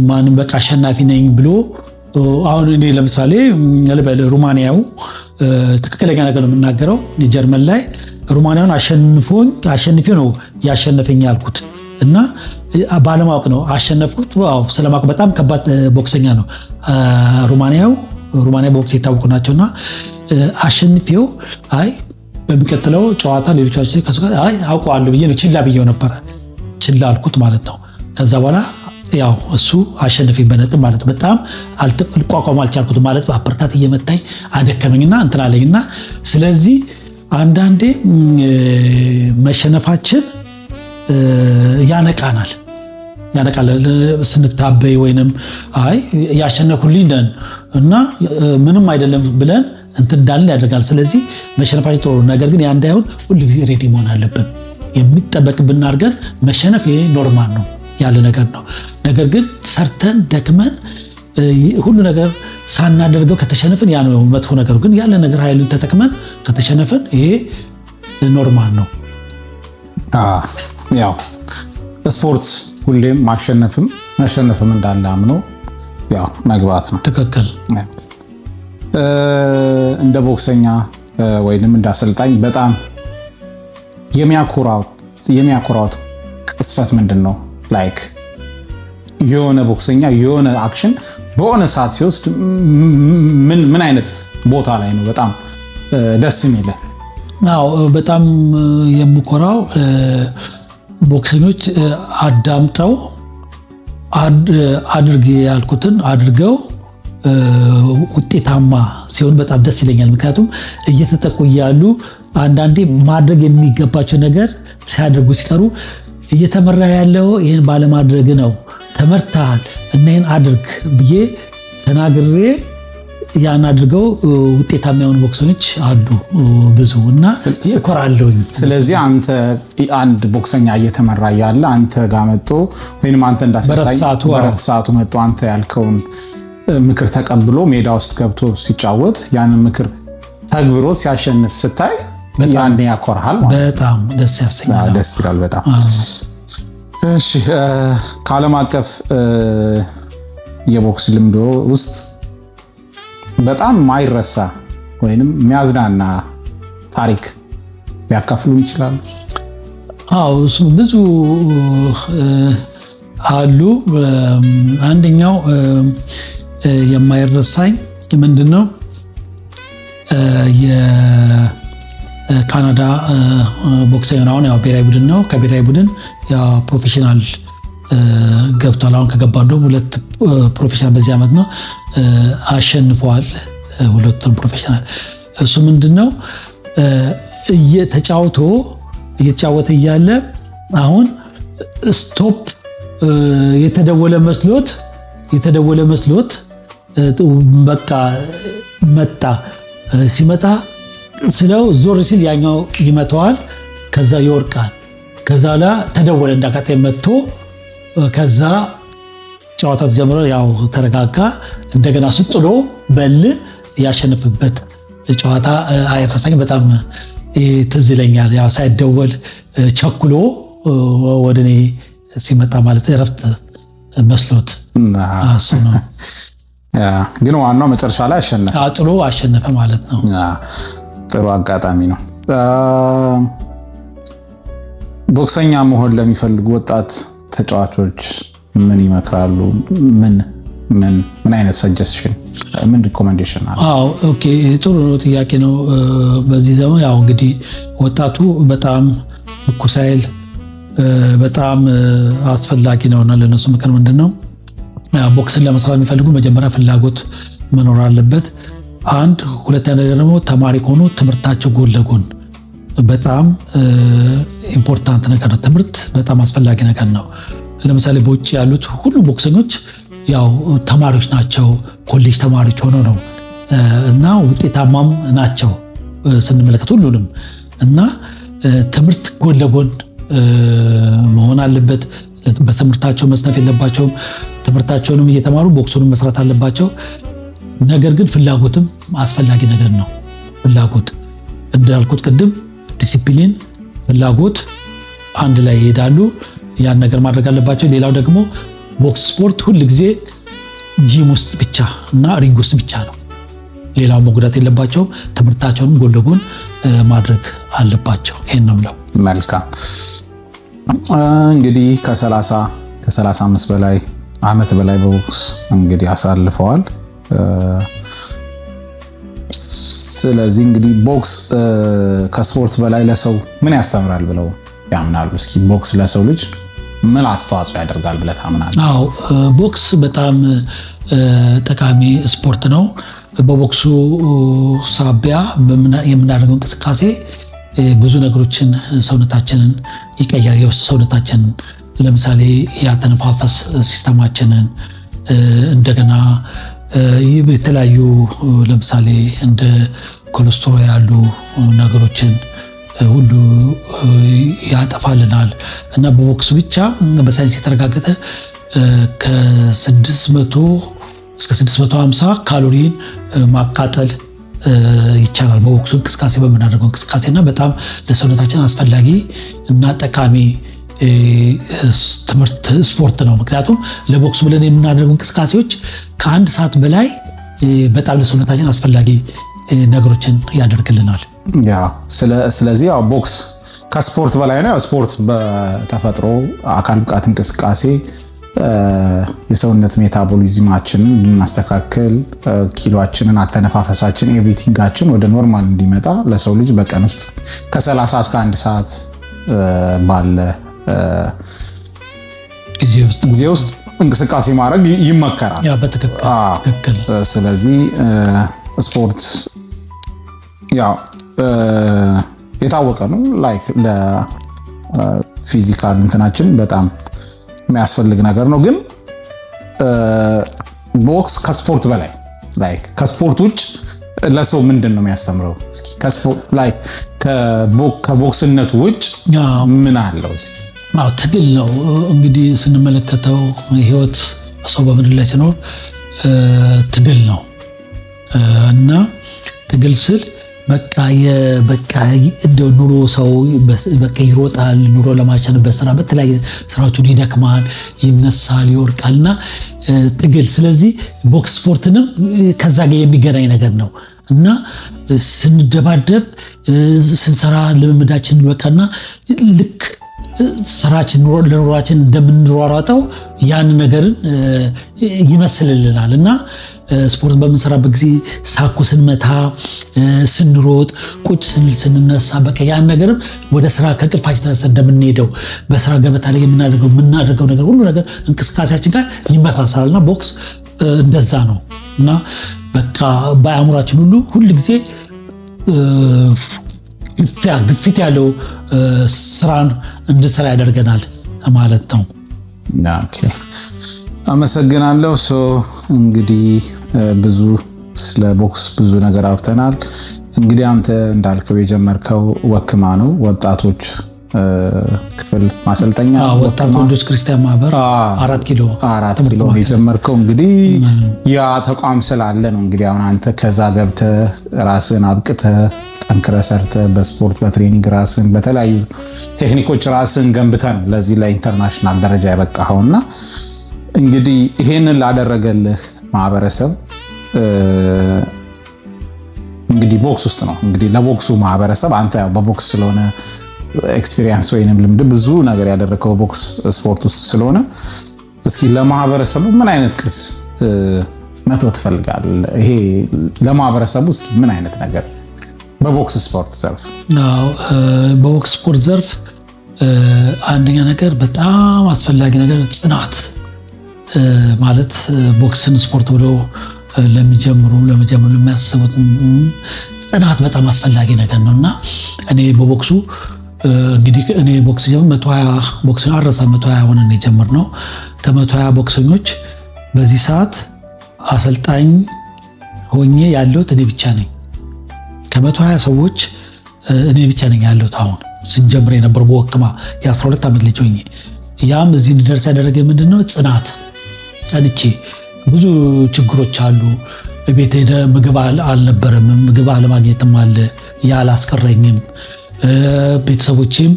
ማንም በቃ አሸናፊ ነኝ ብሎ፣ አሁን እኔ ለምሳሌ ልበል ሩማንያው፣ ትክክለኛ ነገር ነው የምናገረው። ጀርመን ላይ ሩማንያውን አሸንፎኝ አሸንፌ ነው ያሸነፈኝ ያልኩት እና ባለማወቅ ነው አሸነፍኩት። ስለማወቅ በጣም ከባድ ቦክሰኛ ነው ሩማንያው። ሩማንያ ቦክስ የታወቁ ናቸውና አሸንፌው አይ በሚቀጥለው ጨዋታ ሌሎቻችን ከሱ ጋር አይ አውቀዋለሁ ብዬ ነው ችላ ብዬው ነበረ። ችላ አልኩት ማለት ነው። ከዛ በኋላ ያው እሱ አሸነፈኝ በነጥብ ማለት ነው። በጣም ልቋቋም አልቻልኩትም ማለት uppercut እየመታኝ አደከመኝና እንትን አለኝና፣ ስለዚህ አንዳንዴ መሸነፋችን ያነቃናል ያነቃል። ስንታበይ ወይንም አይ ያሸነፍኩልኝ ነን እና ምንም አይደለም ብለን እንትን እንዳልን ያደርጋል። ስለዚህ መሸነፋችን ጥሩ ነው። ነገር ግን ያ እንዳይሆን ሁልጊዜ ready መሆን አለብን። የሚጠበቅብን አድርገን መሸነፍ ይሄ normal ነው ያለ ነገር ነው። ነገር ግን ሰርተን ደክመን ሁሉ ነገር ሳናደርገው ከተሸነፍን ያ ነው መጥፎ ነገሩ። ግን ያለ ነገር ኃይልን ተጠቅመን ከተሸነፍን ይሄ normal ነው። ያው ስፖርት ሁሌም ማሸነፍም መሸነፍም እንዳለ አምኖ ያው መግባት ነው። ትክክል። እንደ ቦክሰኛ ወይንም እንደ አሰልጣኝ በጣም የሚያኮራውት ቅጽበት ምንድን ነው? Like የሆነ ቦክሰኛ የሆነ action በሆነ ሰዓት ሲወስድ ምን አይነት ቦታ ላይ ነው በጣም ደስ የሚልህ? አዎ፣ በጣም የምኮራው ቦክሰኞች አዳምጠው አድርግ ያልኩትን አድርገው ውጤታማ ሲሆን በጣም ደስ ይለኛል። ምክንያቱም እየተጠቁ እያሉ አንዳንዴ ማድረግ የሚገባቸው ነገር ሲያደርጉ ሲቀሩ እየተመራ ያለው ይህን ባለማድረግ ነው፣ ተመርተሃል እና ይህን አድርግ ብዬ ተናግሬ ያን አድርገው ውጤታማ የሆኑ ቦክሰኞች አሉ ብዙ እና እኮራለሁኝ። ስለዚህ አንተ አንድ ቦክሰኛ እየተመራ እያለ አንተ ጋር መጥቶ ወይንም አንተ እንዳሰልጣኝ በረፍት ሰዓቱ መጥቶ አንተ ያልከውን ምክር ተቀብሎ ሜዳ ውስጥ ገብቶ ሲጫወት፣ ያንን ምክር ተግብሮት ሲያሸንፍ ስታይ ያኔ ያኮርሃል ማለት። በጣም ደስ ያሰኛል። ደስ ይላል በጣም። እሺ፣ ከዓለም አቀፍ የቦክስ ልምዶ ውስጥ በጣም ማይረሳ ወይንም የሚያዝናና ታሪክ ሊያካፍሉን ይችላሉ? አዎ፣ ብዙ አሉ። አንደኛው የማይረሳኝ ምንድን ነው፣ የካናዳ ቦክሰኛ፣ አሁን ያው ብሔራዊ ቡድን ነው። ከብሔራዊ ቡድን ያው professional ገብቷል። አሁን ከገባ እንደውም ሁለት professional በዚህ ዓመት ነው አሸንፈዋል። ሁለቱን professional። እሱ ምንድን ነው፣ እየተጫውቶ እየተጫወተ እያለ አሁን stop የተደወለ መስሎት በቃ መጣ። ሲመጣ ስለው ዞር ሲል ያኛው ይመታዋል። ከዛ ይወድቃል። ከዛ ላ ተደወለ፣ እንዳጋጣሚ መጥቶ ከዛ ጨዋታ ተጀምሮ ያው ተረጋጋ። እንደገና እሱ ጥሎ በል ያሸነፈበት ጨዋታ አይረሳኝም። በጣም ትዝ ይለኛል። ያው ሳይደወል ቸኩሎ ወደ እኔ ሲመጣ ማለት እረፍት መስሎት እሱ ነው። ግን ዋናው መጨረሻ ላይ አሸነፈ፣ ጥሎ አሸነፈ ማለት ነው። ጥሩ አጋጣሚ ነው። ቦክሰኛ መሆን ለሚፈልጉ ወጣት ተጫዋቾች ምን ይመክራሉ? ምን ምን ምን አይነት suggestion፣ ምን recommendation አለ? አዎ፣ okay፣ ጥሩ ጥያቄ ነው። በዚህ ዘመን ያው እንግዲህ ወጣቱ በጣም ትኩስ ኃይል በጣም አስፈላጊ ነውና ለነሱ ምክር ምንድን ነው? ቦክስን ለመስራት የሚፈልጉ መጀመሪያ ፍላጎት መኖር አለበት። አንድ ሁለተኛ ነገር ደግሞ ተማሪ ከሆኑ ትምህርታቸው ጎን ለጎን በጣም important ነገር ነው። ትምህርት በጣም አስፈላጊ ነገር ነው። ለምሳሌ በውጭ ያሉት ሁሉ ቦክሰኞች ያው ተማሪዎች ናቸው። ኮሌጅ ተማሪዎች ሆነው ነው እና ውጤታማም ናቸው ስንመለከት ሁሉንም። እና ትምህርት ጎን ለጎን መሆን አለበት። በትምህርታቸው መስነፍ የለባቸውም። ትምህርታቸውንም እየተማሩ ቦክሱንም መስራት አለባቸው። ነገር ግን ፍላጎትም አስፈላጊ ነገር ነው። ፍላጎት እንዳልኩት ቅድም ዲሲፕሊን፣ ፍላጎት አንድ ላይ ይሄዳሉ። ያን ነገር ማድረግ አለባቸው። ሌላው ደግሞ ቦክስ ስፖርት ሁል ጊዜ ጂም ውስጥ ብቻ እና ring ውስጥ ብቻ ነው። ሌላው መጉዳት የለባቸውም። ትምህርታቸውንም ጎን ለጎን ማድረግ አለባቸው። ይሄን ነው የምለው። መልካም፣ እንግዲህ ከ30 ከ35 በላይ አመት በላይ በቦክስ እንግዲህ አሳልፈዋል። ስለዚህ እንግዲህ ቦክስ ከስፖርት በላይ ለሰው ምን ያስተምራል ብለው ያምናሉ? እስኪ ቦክስ ለሰው ልጅ ምን አስተዋጽኦ ያደርጋል ብለህ ታምናለህ? አዎ፣ ቦክስ በጣም ጠቃሚ ስፖርት ነው። በቦክሱ ሳቢያ የምናደርገው እንቅስቃሴ ብዙ ነገሮችን ሰውነታችንን ይቀይራል። የውስጥ ሰውነታችንን፣ ለምሳሌ የአተነፋፈስ system ኣችንን፣ እንደገና የተለያዩ ለምሳሌ እንደ ኮሌስትሮል ያሉ ነገሮችን ሁሉ ያጠፋልናል። እና በቦክሱ ብቻ በሳይንስ የተረጋገጠ ከ600 እስከ 650 ካሎሪን ማቃጠል ይቻላል በቦክሱ እንቅስቃሴ በምናደርገው እንቅስቃሴ። እና በጣም ለሰውነታችን አስፈላጊ እና ጠቃሚ ትምህርት ስፖርት ነው። ምክንያቱም ለቦክሱ ብለን የምናደርገው እንቅስቃሴዎች ከአንድ ሰዓት በላይ በጣም ለሰውነታችን አስፈላጊ ነገሮችን ያደርግልናል። Yeah፣ ስለዚህ ያው ቦክስ ከስፖርት በላይ ነው። ስፖርት በተፈጥሮ አካል ብቃት እንቅስቃሴ የሰውነት metabolism ኣችንን እንድናስተካክል፣ ኪሎአችንን፣ አተነፋፈሳችን፣ everything ኣችን ወደ normal እንዲመጣ ለሰው ልጅ በቀን ውስጥ ከ30 እስከ አንድ ሰዓት ባለ ጊዜ ውስጥ እንቅስቃሴ ማድረግ ይመከራል። በትክክል። ስለዚህ ስፖርት ያው የታወቀ ነው። Like ለ physical እንትናችን በጣም የሚያስፈልግ ነገር ነው። ግን ቦክስ ከስፖርት በላይ፣ like ከስፖርት ውጭ ለሰው ምንድን ነው የሚያስተምረው? እስኪ like ከቦክስነቱ ውጭ ምን አለው? እስኪ። አዎ፣ ትግል ነው እንግዲህ ስንመለከተው። ህይወት ሰው በምድር ላይ ሲኖር ትግል ነው። እና ትግል ስል በቃ እንደ ኑሮ ሰው በቃ ይሮጣል፣ ኑሮ ለማሸነፍ በስራ በተለያየ ስራዎቹን ይደክማል፣ ይነሳል፣ ይወድቃል እና ትግል። ስለዚህ ቦክስ ስፖርትንም ከዛ ጋር የሚገናኝ ነገር ነው። እና ስንደባደብ፣ ስንሰራ ልምምዳችን በቃና ልክ ስራችን ለኑሯችን እንደምንሯሯጠው ያን ነገርን ይመስልልናል። እና ስፖርት በምንሰራበት ጊዜ ሳኮ ስንመታ፣ ስንሮጥ፣ ቁጭ ስንል፣ ስንነሳ በቃ ያን ነገርም ወደ ስራ ከእንቅልፋችን ተነስተን እንደምንሄደው በስራ ገበታ ላይ የምናደርገው ነገር ሁሉ ነገር እንቅስቃሴያችን ጋር ይመሳሰላል። እና ቦክስ እንደዛ ነው። እና በቃ በአእምሯችን ሁሉ ሁል ጊዜ ግፊት ያለው ስራን እንድንሰራ ያደርገናል ማለት ነው። አመሰግናለሁ። So እንግዲህ ብዙ ስለ ቦክስ ብዙ ነገር አውርተናል። እንግዲህ አንተ እንዳልከው የጀመርከው ወክማ ነው። ወጣቶች ክፍል ማሰልጠኛ ወጣት ወንዶች ክርስቲያን ማህበር 4 ኪሎ 4 ኪሎ የጀመርከው እንግዲህ ያ ተቋም ስላለ ነው። እንግዲህ አሁን አንተ ከዛ ገብተህ ራስን አብቅተህ ጠንክረህ ሰርተህ በስፖርት በ training ራስን በተለያዩ ቴክኒኮች ራስን ገንብተህ ነው ለዚህ ለ international ደረጃ የበቃኸውና እንግዲህ ይሄንን ላደረገልህ ማህበረሰብ እንግዲህ ቦክስ ውስጥ ነው እንግዲህ ለቦክሱ ማህበረሰብ አንተ ያው በቦክስ ስለሆነ experience ወይንም ልምድ ብዙ ነገር ያደረከው ቦክስ ስፖርት ውስጥ ስለሆነ እስኪ ለማህበረሰቡ ምን አይነት ቅርስ መተው ትፈልጋለህ? ይሄ ለማህበረሰቡ እስኪ ምን አይነት ነገር በቦክስ ስፖርት ዘርፍ? አዎ፣ በቦክስ ስፖርት ዘርፍ አንደኛ ነገር በጣም አስፈላጊ ነገር ጽናት፣ ማለት ቦክስን ስፖርት ብሎ ለሚጀምሩ ለመጀመር ለሚያስቡት ጽናት በጣም አስፈላጊ ነገር ነውና እኔ በቦክሱ እንግዲህ እኔ ቦክስ ጀምር 120 ቦክስ አረሳ 120 ሆነን የጀመርነው። ከ120 ቦክሰኞች በዚህ ሰዓት አሰልጣኝ ሆኜ ያለሁት እኔ ብቻ ነኝ። ከ120 ሰዎች እኔ ብቻ ነኝ ያለሁት አሁን ስንጀምር የነበረው በወክማ የ12 ዓመት ልጅ ሆኜ። ያም እዚህ እንድደርስ ያደረገ ምንድነው? ጽናት። ጸንቼ ብዙ ችግሮች አሉ። ቤት ሄደ ምግብ አልነበረም፣ ምግብ አለማግኘትም አለ፣ ያ አላስቀረኝም። ቤተሰቦቼም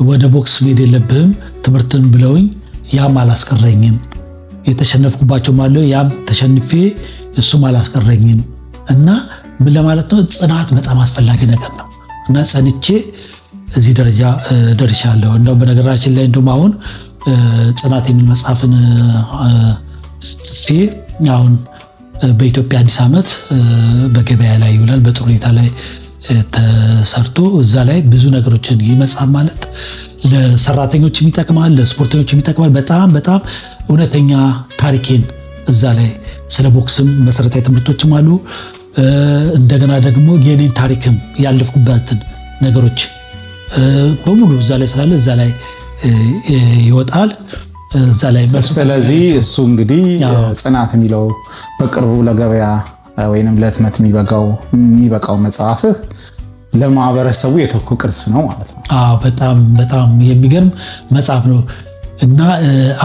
ወደ ቦክስ መሄድ የለብህም ትምህርትን ብለውኝ ያም አላስቀረኝም። የተሸነፍኩባቸውም አለ፣ ያም ተሸንፌ እሱም አላስቀረኝም። እና ምን ለማለት ነው፣ ጽናት በጣም አስፈላጊ ነገር ነው። እና ጸንቼ እዚህ ደረጃ ደርሻለሁ። እንደው በነገራችን ላይ እንደውም አሁን ጽናት የሚል መጽሐፍን ጽፌ አሁን በኢትዮጵያ አዲስ ዓመት በገበያ ላይ ይውላል። በጥሩ ሁኔታ ላይ ተሰርቶ እዛ ላይ ብዙ ነገሮችን ይህ መጽሐፍ ማለት ለሰራተኞችም ይጠቅማል፣ ለስፖርተኞችም ይጠቅማል። በጣም በጣም እውነተኛ ታሪኬን እዛ ላይ ስለ ቦክስም መሰረታዊ ትምህርቶችም አሉ። እንደገና ደግሞ የኔን ታሪክም ያለፍኩበትን ነገሮች በሙሉ እዛ ላይ ስላለ እዛ ላይ ይወጣል። እዛ ላይ ስለዚህ እሱ እንግዲህ ጽናት የሚለው በቅርቡ ለገበያ ወይንም ለህትመት የሚበቃው መጽሐፍህ ለማህበረሰቡ የተኩ ቅርስ ነው ማለት ነው። አዎ፣ በጣም በጣም የሚገርም መጽሐፍ ነው። እና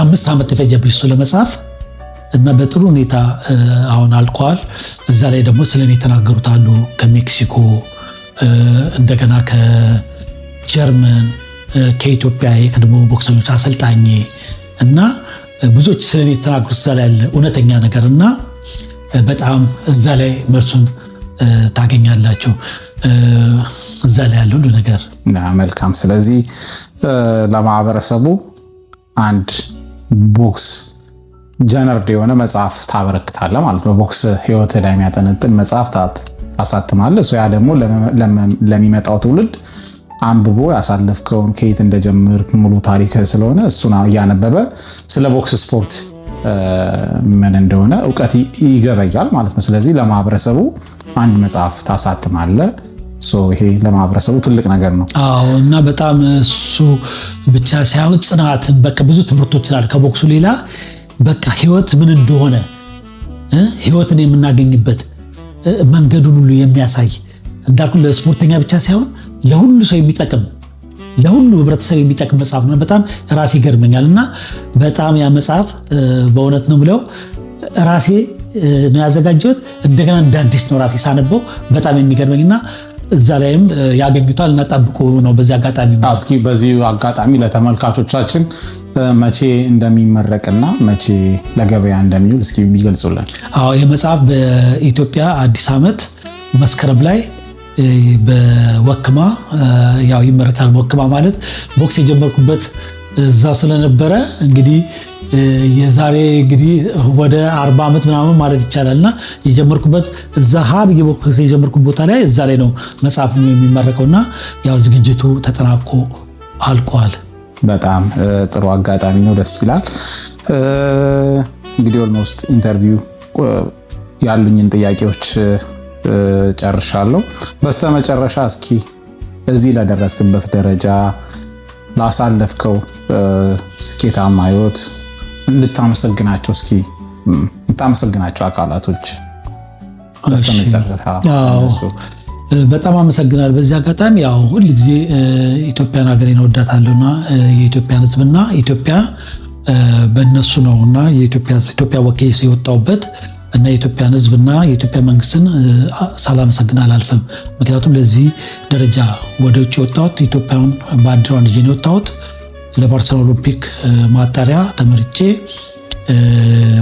5 ዓመት የፈጀብኝ እሱ ለመጻፍ እና በጥሩ ሁኔታ አሁን አልቋል። እዛ ላይ ደግሞ ስለኔ የተናገሩት አሉ። ከሜክሲኮ፣ እንደገና ከጀርመን፣ ከኢትዮጵያ የቀድሞ ቦክሰኞች አሰልጣኝ እና ብዙዎች ስለኔ የተናገሩት እዛ ላይ ያለ እውነተኛ ነገር እና በጣም እዛ ላይ መልሱን ታገኛላችሁ። እዛ ላይ ያለው ሁሉ ነገር። መልካም። ስለዚህ ለማህበረሰቡ አንድ ቦክስ ጀነርድ የሆነ መጽሐፍ ታበረክታለህ ማለት ነው። ቦክስ ህይወት ላይ የሚያጠነጥን መጽሐፍ ታሳትማለህ። እሱ ያ ደግሞ ለሚመጣው ትውልድ አንብቦ ያሳለፍከውን ከየት እንደጀመርክ ሙሉ ታሪክ ስለሆነ እሱን እያነበበ ስለ ቦክስ ስፖርት ምን እንደሆነ እውቀት ይገበያል ማለት ነው። ስለዚህ ለማህበረሰቡ አንድ መጽሐፍ ታሳትማለህ። ይሄ ለማህበረሰቡ ትልቅ ነገር ነው። አዎ፣ እና በጣም እሱ ብቻ ሳይሆን ጽናትን በቃ ብዙ ትምህርቶች አሉ። ከቦክሱ ሌላ በቃ ህይወት ምን እንደሆነ፣ ህይወትን የምናገኝበት መንገዱን ሁሉ የሚያሳይ፣ እንዳልኩ ለስፖርተኛ ብቻ ሳይሆን ለሁሉ ሰው የሚጠቅም፣ ለሁሉ ህብረተሰብ የሚጠቅም መጽሐፍ ነው። በጣም ራሴ ይገርመኛል። እና በጣም ያ መጽሐፍ በእውነት ነው ብለው ራሴ ነው ያዘጋጀሁት። እንደገና እንደ አዲስ ነው ራሴ ሳነበው በጣም የሚገርመኝና እዛ ላይም ያገኙታል እና ጠብቁ ነው በዚህ አጋጣሚ። እስኪ በዚህ አጋጣሚ ለተመልካቾቻችን መቼ እንደሚመረቅና መቼ ለገበያ እንደሚውል እስኪ ቢገልጹልን። አዎ፣ ይህ መጽሐፍ በኢትዮጵያ አዲስ ዓመት መስከረም ላይ በወክማ ያው ይመረቃል። ወክማ ማለት ቦክስ የጀመርኩበት እዛ ስለነበረ እንግዲህ የዛሬ እንግዲህ ወደ 40 ዓመት ምናምን ማለት ይቻላልና የጀመርኩበት እዛ ሀ ብዬ ቦክስ የጀመርኩበት ቦታ ላይ እዛ ላይ ነው መጽሐፍ የሚመረቀውና ያው ዝግጅቱ ተጠናቆ አልቋል። በጣም ጥሩ አጋጣሚ ነው። ደስ ይላል። እንግዲህ almost interview ያሉኝን ጥያቄዎች ጨርሻለሁ። በስተመጨረሻ እስኪ እዚህ ለደረስክበት ደረጃ፣ ላሳለፍከው ስኬታማ ህይወት እንድታመሰግናቸው እስኪ የምታመሰግናቸው አካላቶች በስተመጨረሻ። በጣም አመሰግናለሁ። በዚህ አጋጣሚ ያው ሁል ጊዜ ኢትዮጵያን ሀገሬን እወዳታለሁና የኢትዮጵያን ሕዝብና ኢትዮጵያ በእነሱ ነው እና የኢትዮጵያ ሕዝብ ኢትዮጵያ ወክዬ የወጣሁበት እና የኢትዮጵያን ሕዝብና የኢትዮጵያ መንግስትን ሳላመሰግን አላልፍም። ምክንያቱም ለዚህ ደረጃ ወደ ውጭ የወጣሁት ኢትዮጵያን ባንዲራዋን ይዤ ነው የወጣሁት። ለባርሰሎና ኦሎምፒክ ማጣሪያ ተመርጬ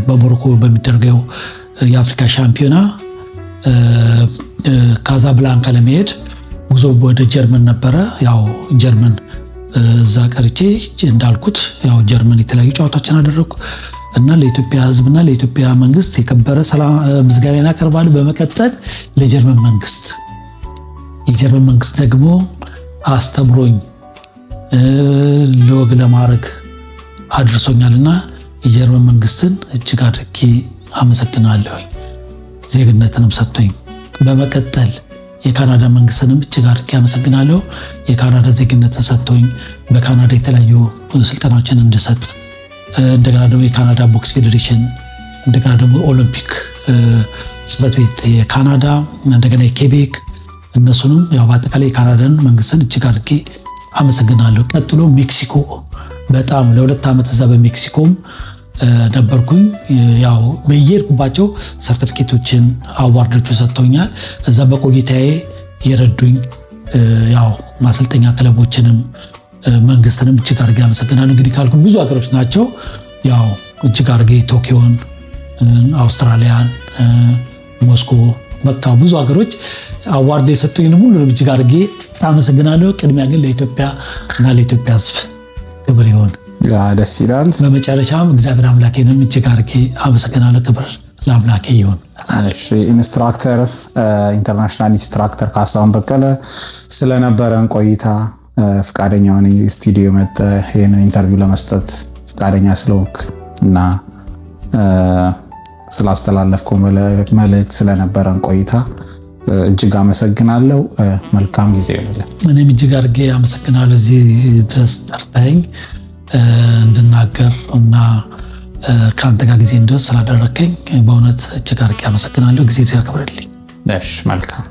በሞሮኮ በሚደረገው የአፍሪካ ሻምፒዮና ካዛብላንካ ለመሄድ ጉዞ ወደ ጀርመን ነበረ። ያው ጀርመን እዛ ቀርቼ እንዳልኩት ያው ጀርመን የተለያዩ ጨዋታዎችን አደረግኩ እና ለኢትዮጵያ ሕዝብና ለኢትዮጵያ መንግስት የከበረ ምስጋናን አቀርባለሁ። በመቀጠል ለጀርመን መንግስት፣ የጀርመን መንግስት ደግሞ አስተምሮኝ ለወግ ለማዕረግ አድርሶኛልና የጀርመን መንግስትን እጅግ አድርጌ አመሰግናለሁኝ። ዜግነትንም ሰጥቶኝ። በመቀጠል የካናዳ መንግስትንም እጅግ አድርጌ አመሰግናለሁ። የካናዳ ዜግነትን ሰጥቶኝ በካናዳ የተለያዩ ስልጠናዎችን እንድሰጥ፣ እንደገና ደግሞ የካናዳ ቦክስ ፌዴሬሽን፣ እንደገና ደግሞ ኦሎምፒክ ጽሕፈት ቤት የካናዳ፣ እንደገና የኬቤክ፣ እነሱንም ያው በአጠቃላይ የካናዳን መንግስትን እጅግ አድርጌ አመሰግናለሁ። ቀጥሎ ሜክሲኮ፣ በጣም ለ2 ዓመት እዛ በሜክሲኮም ነበርኩኝ። ያው በየሄድኩባቸው ሰርቲፊኬቶችን award ኦችን ሰጥተውኛል። እዛ በቆይታዬ የረዱኝ ያው ማሰልጠኛ ክለቦችንም መንግስትንም እጅግ አድርጌ አመሰግናለሁ። እንግዲህ ካልኩ ብዙ ሀገሮች ናቸው። ያው እጅግ አድርጌ ቶኪዮን፣ አውስትራሊያን፣ ሞስኮ፣ በቃ ብዙ ሀገሮች award የሰጡኝንም ሁሉንም እጅግ አድርጌ አመሰግናለሁ። ቅድሚያ ግን ለኢትዮጵያ እና ለኢትዮጵያ ሕዝብ ክብር ይሁን። ደስ ይላል። በመጨረሻም እግዚአብሔር አምላኬንም እጅግ አድርጌ አመሰግናለሁ። ክብር ለአምላኬ ይሁን። Instructor፣ international instructor ካሳሁን በቀለ፣ ስለነበረን ቆይታ፣ ፈቃደኛ ሆነህ ስቱዲዮ መጥተህ ይህንን interview ለመስጠት ፈቃደኛ ስለሆንክ እና ስላስተላለፍከው መልእክት፣ ስለነበረን ቆይታ እጅግ አመሰግናለሁ። መልካም ጊዜ ይሁንልን። እኔም እጅግ አድርጌ አመሰግናለሁ እዚህ ድረስ ጠርተኸኝ እንድናገር እና ከአንተ ጋር ጊዜ እንድወስድ ስላደረከኝ በእውነት እጅግ አድርጌ አመሰግናለሁ። ጊዜ ያክብርልኝ። እሺ፣ መልካም።